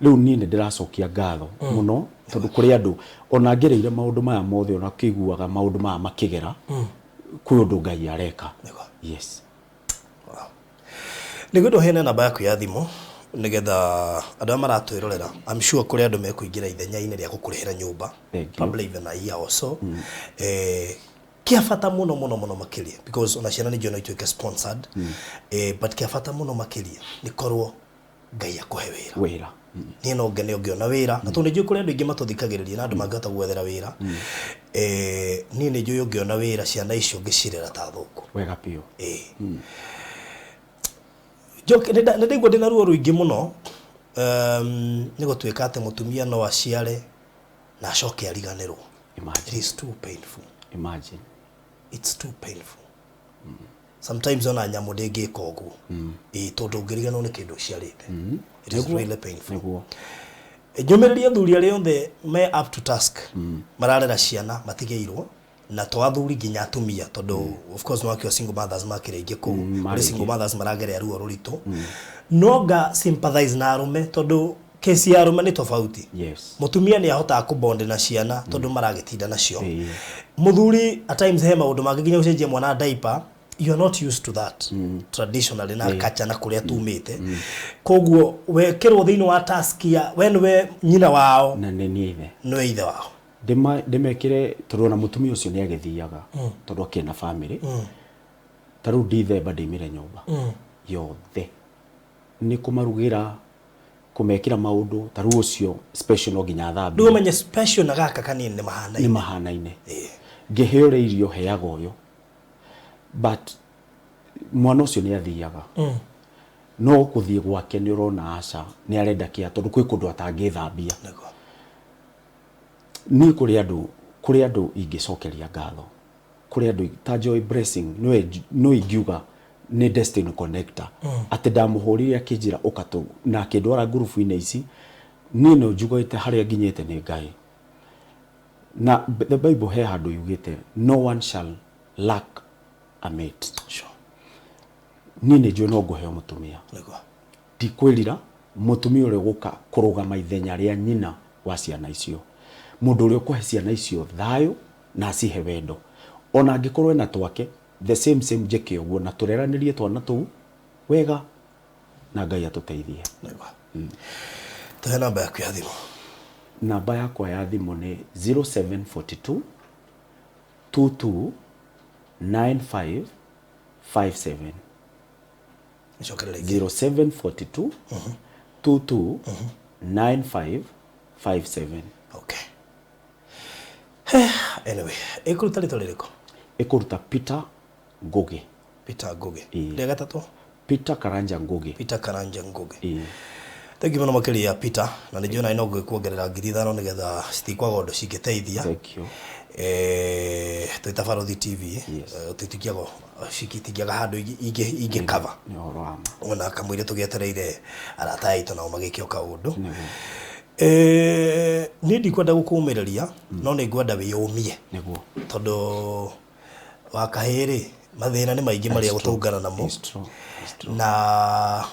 Rĩu niĩ nĩ ndĩracokia ngatho mũno tondũ kũrĩ andũ ona ngereire maũndũ maya mothe, ona kĩiguaga maũndũ maya makĩgera, kwĩ ũndũ Ngai areka. Yes. Nĩngwenda ũheane namba yaku ya thimũ. Nĩgetha andũ arĩa maratwĩrorera, I'm sure kũrĩ andũ mekũingĩra ithenya-inĩ rĩa gũkũrĩhĩra nyũmba. Thank you. Probably even a year or so. Kĩa bata mũno mũno mũno makĩria, because ona ciana nĩ njũĩ no ituĩke sponsored, but kĩa bata mũno makĩria nĩ korwo Ngai akũhe wĩra. Wĩra. Niĩ no ngene ũngĩona wĩra, na tondũ nĩ njũĩ kũrĩ andũ aingĩ matũthikagĩrĩria na andũ mangĩhota gwethera wĩra. Niĩ nĩ njũĩ ũngĩona wĩra ciana icio ũngĩcirera ta thũkũ. Wega biũ. Ĩĩ. Njoke, nĩ ndaigua ndĩna ruo rũingĩ mũno, nĩ gũtuĩka atĩ mũtumia no aciare na acoke ariganĩrwo. Imagine. It is too painful. Imagine. It's too painful. Sometimes ona nyamũ ndĩngĩka ũguo. Ĩĩ, tondũ ũngĩriganĩrwo nĩ kĩndũ ũciarĩte. It is really painful. Nĩguo. Nyũmĩrĩrie athuri arĩa othe me up to task, mararera ciana matigĩirwo, na to athuri, nginya atumia, tondũ of course nĩwakĩo single mothers makĩrĩ aingĩ kũu. Marĩ kũrĩ single aingĩ. Mothers maragerera ruo rũritũ, no nga sympathize na arũme tondũ kesi ya arũme nĩ tofauti. Mũtumia nĩ ahotaga kũbond na ciana tondũ maragĩtinda nacio. Mũthuri at times he maũndũ mangĩ, nginya gũcenjia mwana diaper, you are not used to that traditionally na culture na kũrĩa tumĩte. Koguo wekĩrwo thĩinĩ wa task ya we nĩwe nyina wao Na nĩ niĩ ithe. Nĩwe ithe wao. Ndĩmekĩre tondũ ona mũtumia ũcio nĩ agĩthiaga tondũ akĩrĩ na family. Ta rĩu December ndaimire nyũmba yothe nĩ kũmarugĩra, kũmekĩra maũndũ. Ta rĩu ũcio special no nginya rĩu athambie. Ũmenye special na gaka kanini nĩ mahanaine. Nĩ mahanaine. Ngĩhe ũrĩa irio heaga ũyũ, but mwana ũcio nĩ athiaga, no gũthiĩ gwake nĩ ũrona aca nĩ arenda kĩa, tondũ kwĩ kũndũ atangĩthambia. Niĩ kũrĩ andũ ingĩcokeria ngatho, kũrĩ andũ ta Joy Blessing, nĩwe no ingiuga nĩ destiny connector, atĩ ndamũhũrire akĩnjĩra ũka na akĩndwara ngurubu-inĩ ici. Niĩ no njugĩte harĩa nginyĩte nĩ Ngai, na the Bible he handũ yugĩte, "No one shall lack a mate." Niĩ nĩ njũĩ no ngũheo mũtumia. Ndikwĩrira mũtumia ũrĩa ũgũka kũrũgama ithenya rĩa nyina wa ciana icio, mũndũ ũrĩa ũkũhe ciana icio thayũ na acihe wendo, ona angĩkorwo ena twake the same same, njĩke ũguo na tũreranĩrie twana tũu wega na Ngai atũteithie. Tũhe namba yaku ya thimũ. Namba yakwa ya thimũ nĩ 0742 22 95 57. Icokere rĩngĩ. 0742 22 95 57. Okay. Anyway, ĩkũruta rĩtwa rĩrĩkũ? Ĩkũruta Peter Ngugi. Peter Ngugi. Ĩĩ. Rĩa gatatũ? Peter Karanja Ngugi. Peter Karanja Ngugi. Ĩĩ. Thank you mũno makĩria, Peter, na nĩ njũĩ no ngũgĩkuongerera 5,000 nĩgetha citikwaga ũndũ cingĩteithia. Thank you. Twĩ ta Barothi TV, tũtingĩaga citingĩaga handũ ingĩ cover. Nĩ ũhoro wa ma. Ona kamũira tũgĩetereire arata aitũ nao magĩke o kaũndũ. Nĩguo. Niĩ ndikwenda gũkũmĩrĩria, no nĩ ngwenda wĩyũmie, tondũ wa kahĩĩ rĩ, mathĩna nĩ maingĩ marĩa gũtũngana namo. It's true. It's true. Na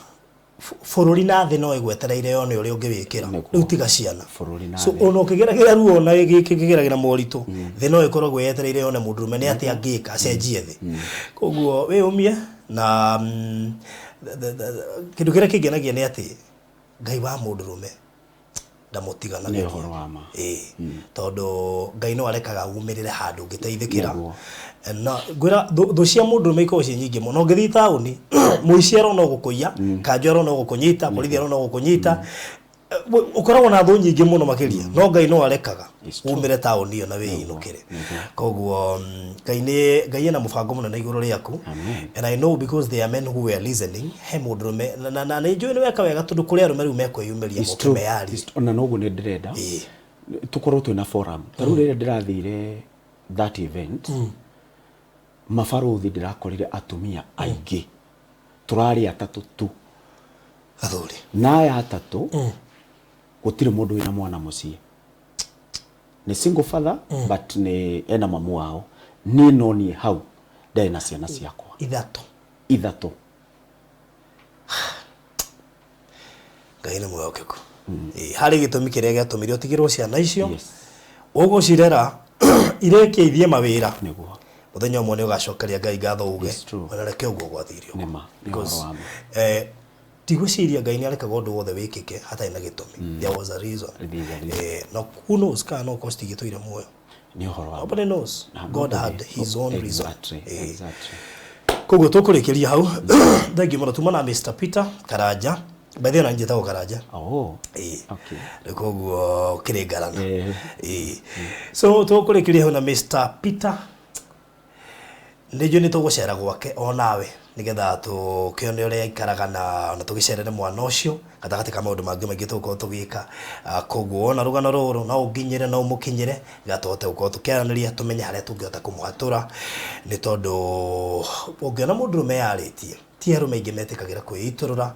bũrũri na thĩ no ĩgwetereire yone ũrĩa ũngĩwĩkĩra. Nĩguo. Rĩu tiga ciana. Bũrũri na so thĩ. Ona ũkĩgeragĩra ruo na gĩkĩgeragĩra moritũ, thĩ no ĩkoragwo yetereire yone mũndũrũme nĩ atĩa angĩka acenjie thĩ. Koguo wĩyũmie na kĩndũ kĩrĩa kĩngenagia nĩ atĩ Ngai wa mũndũrũme ndamũtiganagĩria. Nĩ ũhoro wa ma. Ĩĩ, tondũ Ngai no arekaga umĩrĩre handũ ũngĩteithĩkĩra. Nĩguo. Na ngwĩra thũ cia mũndũrũme ikoragwo ciĩ nyingĩ mũno. Ũngĩthiĩ taũni, mũici arona gũkũiya, kanjũ arona gũkũnyita, borithi arona gũkũnyita. Ũkoragwo na thũ nyingĩ mũno makĩria, no Ngai no arekaga It's true. umĩre taũni ĩyo na wĩinũkĩre. Koguo Ngai nĩ Ngai ena mũbango mũnene igũrũ rĩaku. Amen. And I know because there are men who were listening, he mũndũrũme na nĩ njũĩ nĩ weka wega, tondũ kũrĩ arũme rĩu mekwĩyumĩria It's moke true. meyarie. It's Ona noguo nĩ ndĩrenda tũkorwo twĩna forum. Ta rĩu rĩrĩa ndĩrathire that event, mabarũthi, ndĩrakorire atumia aingĩ, tũrarĩ atatũ tu. Athuri. Na aya atatũ gũtirĩ mũndũ wĩna mwana mũciĩ, nĩ single father, but nĩ ena mamu wao. Niĩ no niĩ hau ndarĩ na ciana ciakwa. Ithatũ. Ithatũ. Ngai nĩ mwĩhokeku. Ĩĩ, harĩ gĩtũmi kĩrĩa gĩatũmire ũtigĩrwo ciana icio. Yes. Ũgũcirera irĩkie ithiĩ mawĩra. Nĩguo. Mũthenya ũmwe nĩ ũgacokeria Ngai ngatho uge, It's true. ona reke ũguo gwathire ũguo. Nĩ ma, nĩ Because, ũhoro wa ma. Ndigwĩciria Ngai nĩ arekaga ũndũ wothe wĩkĩke hatarĩ na gĩtũmi. There was a reason. There is a reason. No who knows kana no korwo citingĩtũire muoyo. Nĩ ũhoro wa Nobody knows. Na God nobody- had his own reason. Exactly. Koguo tũkũrĩkĩria hau. Thengiũ mũno. Tuma na Mr Peter Karanja. By the way, na njĩtagwo Karanja. Oh. Ĩĩ. Okay. Rĩu koguo kĩrĩngarana. Ĩĩ. So tũkũrĩkĩria hau na Mr Peter. Nĩ njũĩ nĩ tũgũcera gwake onawe nĩgetha tũkĩone ũrĩa aikaraga na ona tũgĩcerere mwana ũcio gatagatĩ ka maũndũ mangĩ maingĩ tũgũkorwo tũgĩka. Koguo wona rũgano rũrũ no ũnginyĩre, no ũmũkinyĩre nĩgetha tũhote gũkorwo tũkĩaranĩria, tũmenye harĩa tũngĩhota kũmũhatũra, nĩ tondũ ũngĩona mũndũrũme yarĩtie, ti arũme aingĩ metĩkagĩra kwĩitũrũra.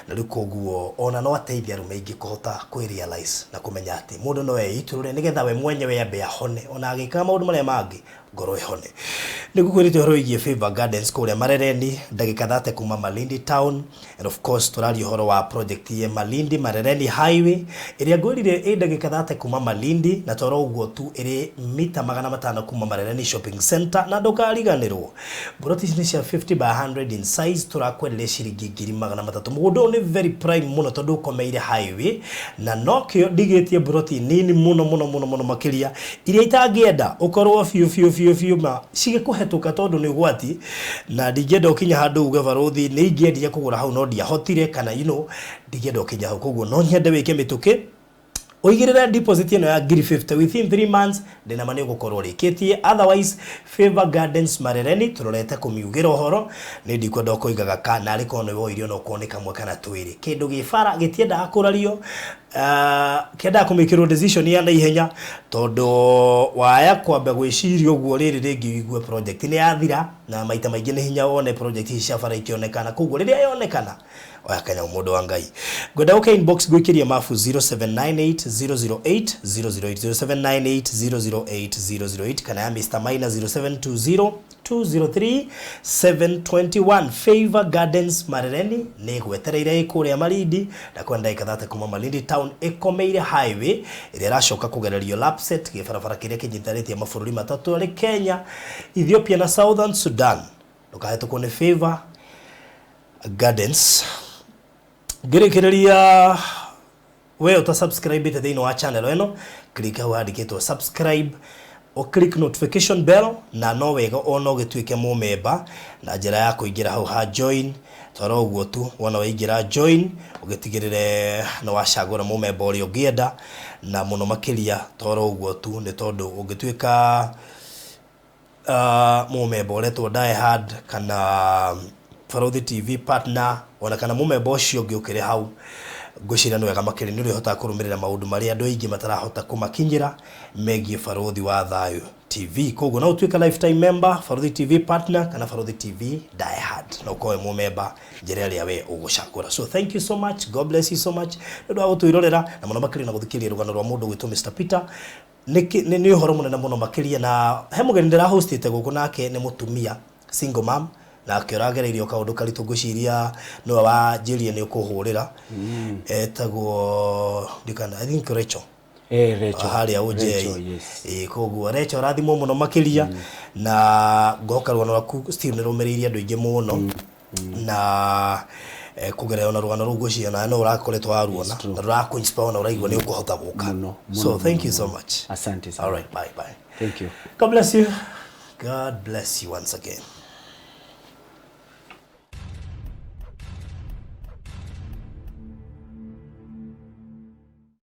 Na rĩu koguo ona no ateithie arũme aingĩ kũhota kwĩ-realize na kũmenya atĩ mũndũ no eitũrũre nĩgetha we mwenyewe ambe ahone, ona agĩkaga maũndũ marĩa mangĩ ngoro ĩhone. Nĩ ngũkwĩrĩte ũhoro wĩgiĩ Favor Gardens kũrĩa Marereni, ndagĩka 30 kuma Malindi town. And of course tũraria ũhoro wa project ya Malindi Marereni Highway ĩrĩa ngwĩrire ĩ ndagĩka 30 kuma Malindi, na toro ũguo tu ĩrĩ mita 500 kuma Marereni Shopping Center. Na ndũkariganĩrwo, mburoti ici nĩ cia 50 by 100 in size, tũrakwenderia ciringi 300,000. Mũgũnda ũyũ nĩ very prime mũno tondũ ũkomeire highway, na nokĩo ndigĩtie mburoti nini mũno mũno mũno mũno makĩria iria itangĩenda ũkorwo biũ biũ biũ biũ ma cigĩkũhetũka, tondũ nĩ ũgwati, na ndingĩenda ũkinya handũ uge, "Barũthi, nĩ ingĩendire kũgũra hau no ndiahotire," kana ndingĩenda ũkinya hau. Koguo no nyende wĩke mĩtũkĩ, ũigĩrĩre deposit ĩno ya 50,000. Within 3 months ndĩna ma nĩ ũgũkorwo ũrĩkĩtie. Otherwise, Favor Gardens Marereni tũrorete kũmiugĩra ũhoro. Nĩ ndikwenda ũkoigaga ka narĩ korwo nĩ woirio, no ũkorwo nĩ kamwe kana twĩrĩ. Kĩndũ gĩ bara gĩtiendaga kũrario, kĩendaga kũmĩkĩrwo decision ya naihenya, tondũ waya kwamba gwĩciria ũguo rĩrĩ rĩngĩ ũigue project nĩ yathira, na maita maingĩ nĩ hinya wone project ici cia bara ikĩonekana. Koguo rĩrĩa yonekana, oya kanyamũ. Mũndũ wa Ngai, ngwenda ũke inbox gwĩkĩria mabu 0798 008 008, 0798 008 008, kana ya Mr Maina 0720 203 721. Favor Gardens Marereni nĩ gwetereire ĩ kũrĩa Malindi, na kwa ndagĩka 30 kuma Malindi town, ĩkomeire highway ĩrĩa ĩracoka kũgererio Lapsset, gĩbarabara kĩrĩa kĩnyitanĩtie mabũrũri matatũ arĩ Kenya, Ethiopia na Southern Sudan. Ndũkahĩtũkwo nĩ Favor Gardens. Ngĩrĩkĩrĩria, we ũta subscribe thĩinĩ wa channel ĩno, click hau handĩkĩtwo subscribe, o click notification bell, na no wega ona ũgĩtuĩke mũmemba na njĩra ya kũingĩra hau ha join. Twara ũguo tu, wona waingĩra join, ũgĩtigĩrĩre nĩ wacagũra mũmemba ũrĩa ũngĩenda, na mũno makĩria twara ũguo tu nĩ tondũ ũngĩtuĩka mũmemba ũretwo Die Hard kana Barũthi TV partner, ona kana mũmemba ũcio ũngĩ ũkĩrĩ hau, ngwĩciria nĩ wega makĩria nĩ ũrĩhotaga kũrũmĩrĩra maũndũ marĩa andũ aingĩ matarahota kũmakinyĩra megiĩ Barũthi wa Thayũ TV. Koguo no ũtuĩke lifetime member, Barũthi TV partner kana Barũthi TV Die Hard, na ũkorwo wĩ mũmemba njĩra ĩrĩa we ũgũcagũra. So thank you so much, God bless you so much nĩ ũndũ wa gũtwĩrorera, na mũno makĩria na gũthikĩrĩria rũgano rwa mũndũ gwĩtwo Mr Peter. Nĩ ũhoro mũnene mũno makĩria. Na he mũgeni ndĩrahostĩte gũkũ, nake nĩ mũtumia single mom, nake ũragereirio kaũndũ karitũ. Ngwĩciria nĩwe wanjĩrie nĩ ũkũhũrĩra, etagwo ndikana, I think Rachel. Rachel. Harĩa ũnjei. Rachel, yes. Ĩĩ, koguo Rachel, rathimwo mũno makĩria, na ngoka rũgano rwaku still nĩ rũmĩrĩirie andũ aingĩ mũno na kũgerera ona rũgano rũu ngwĩciria nawe no ũrakoretwo waruona It's true. na rũrakũ inspire, ona ũraigua nĩ ũkũhota gũka. Mũno, mũno, So thank mũno, you so mũno. much. Asante sana. All right, bye bye. Thank you. God bless you. God bless you once again.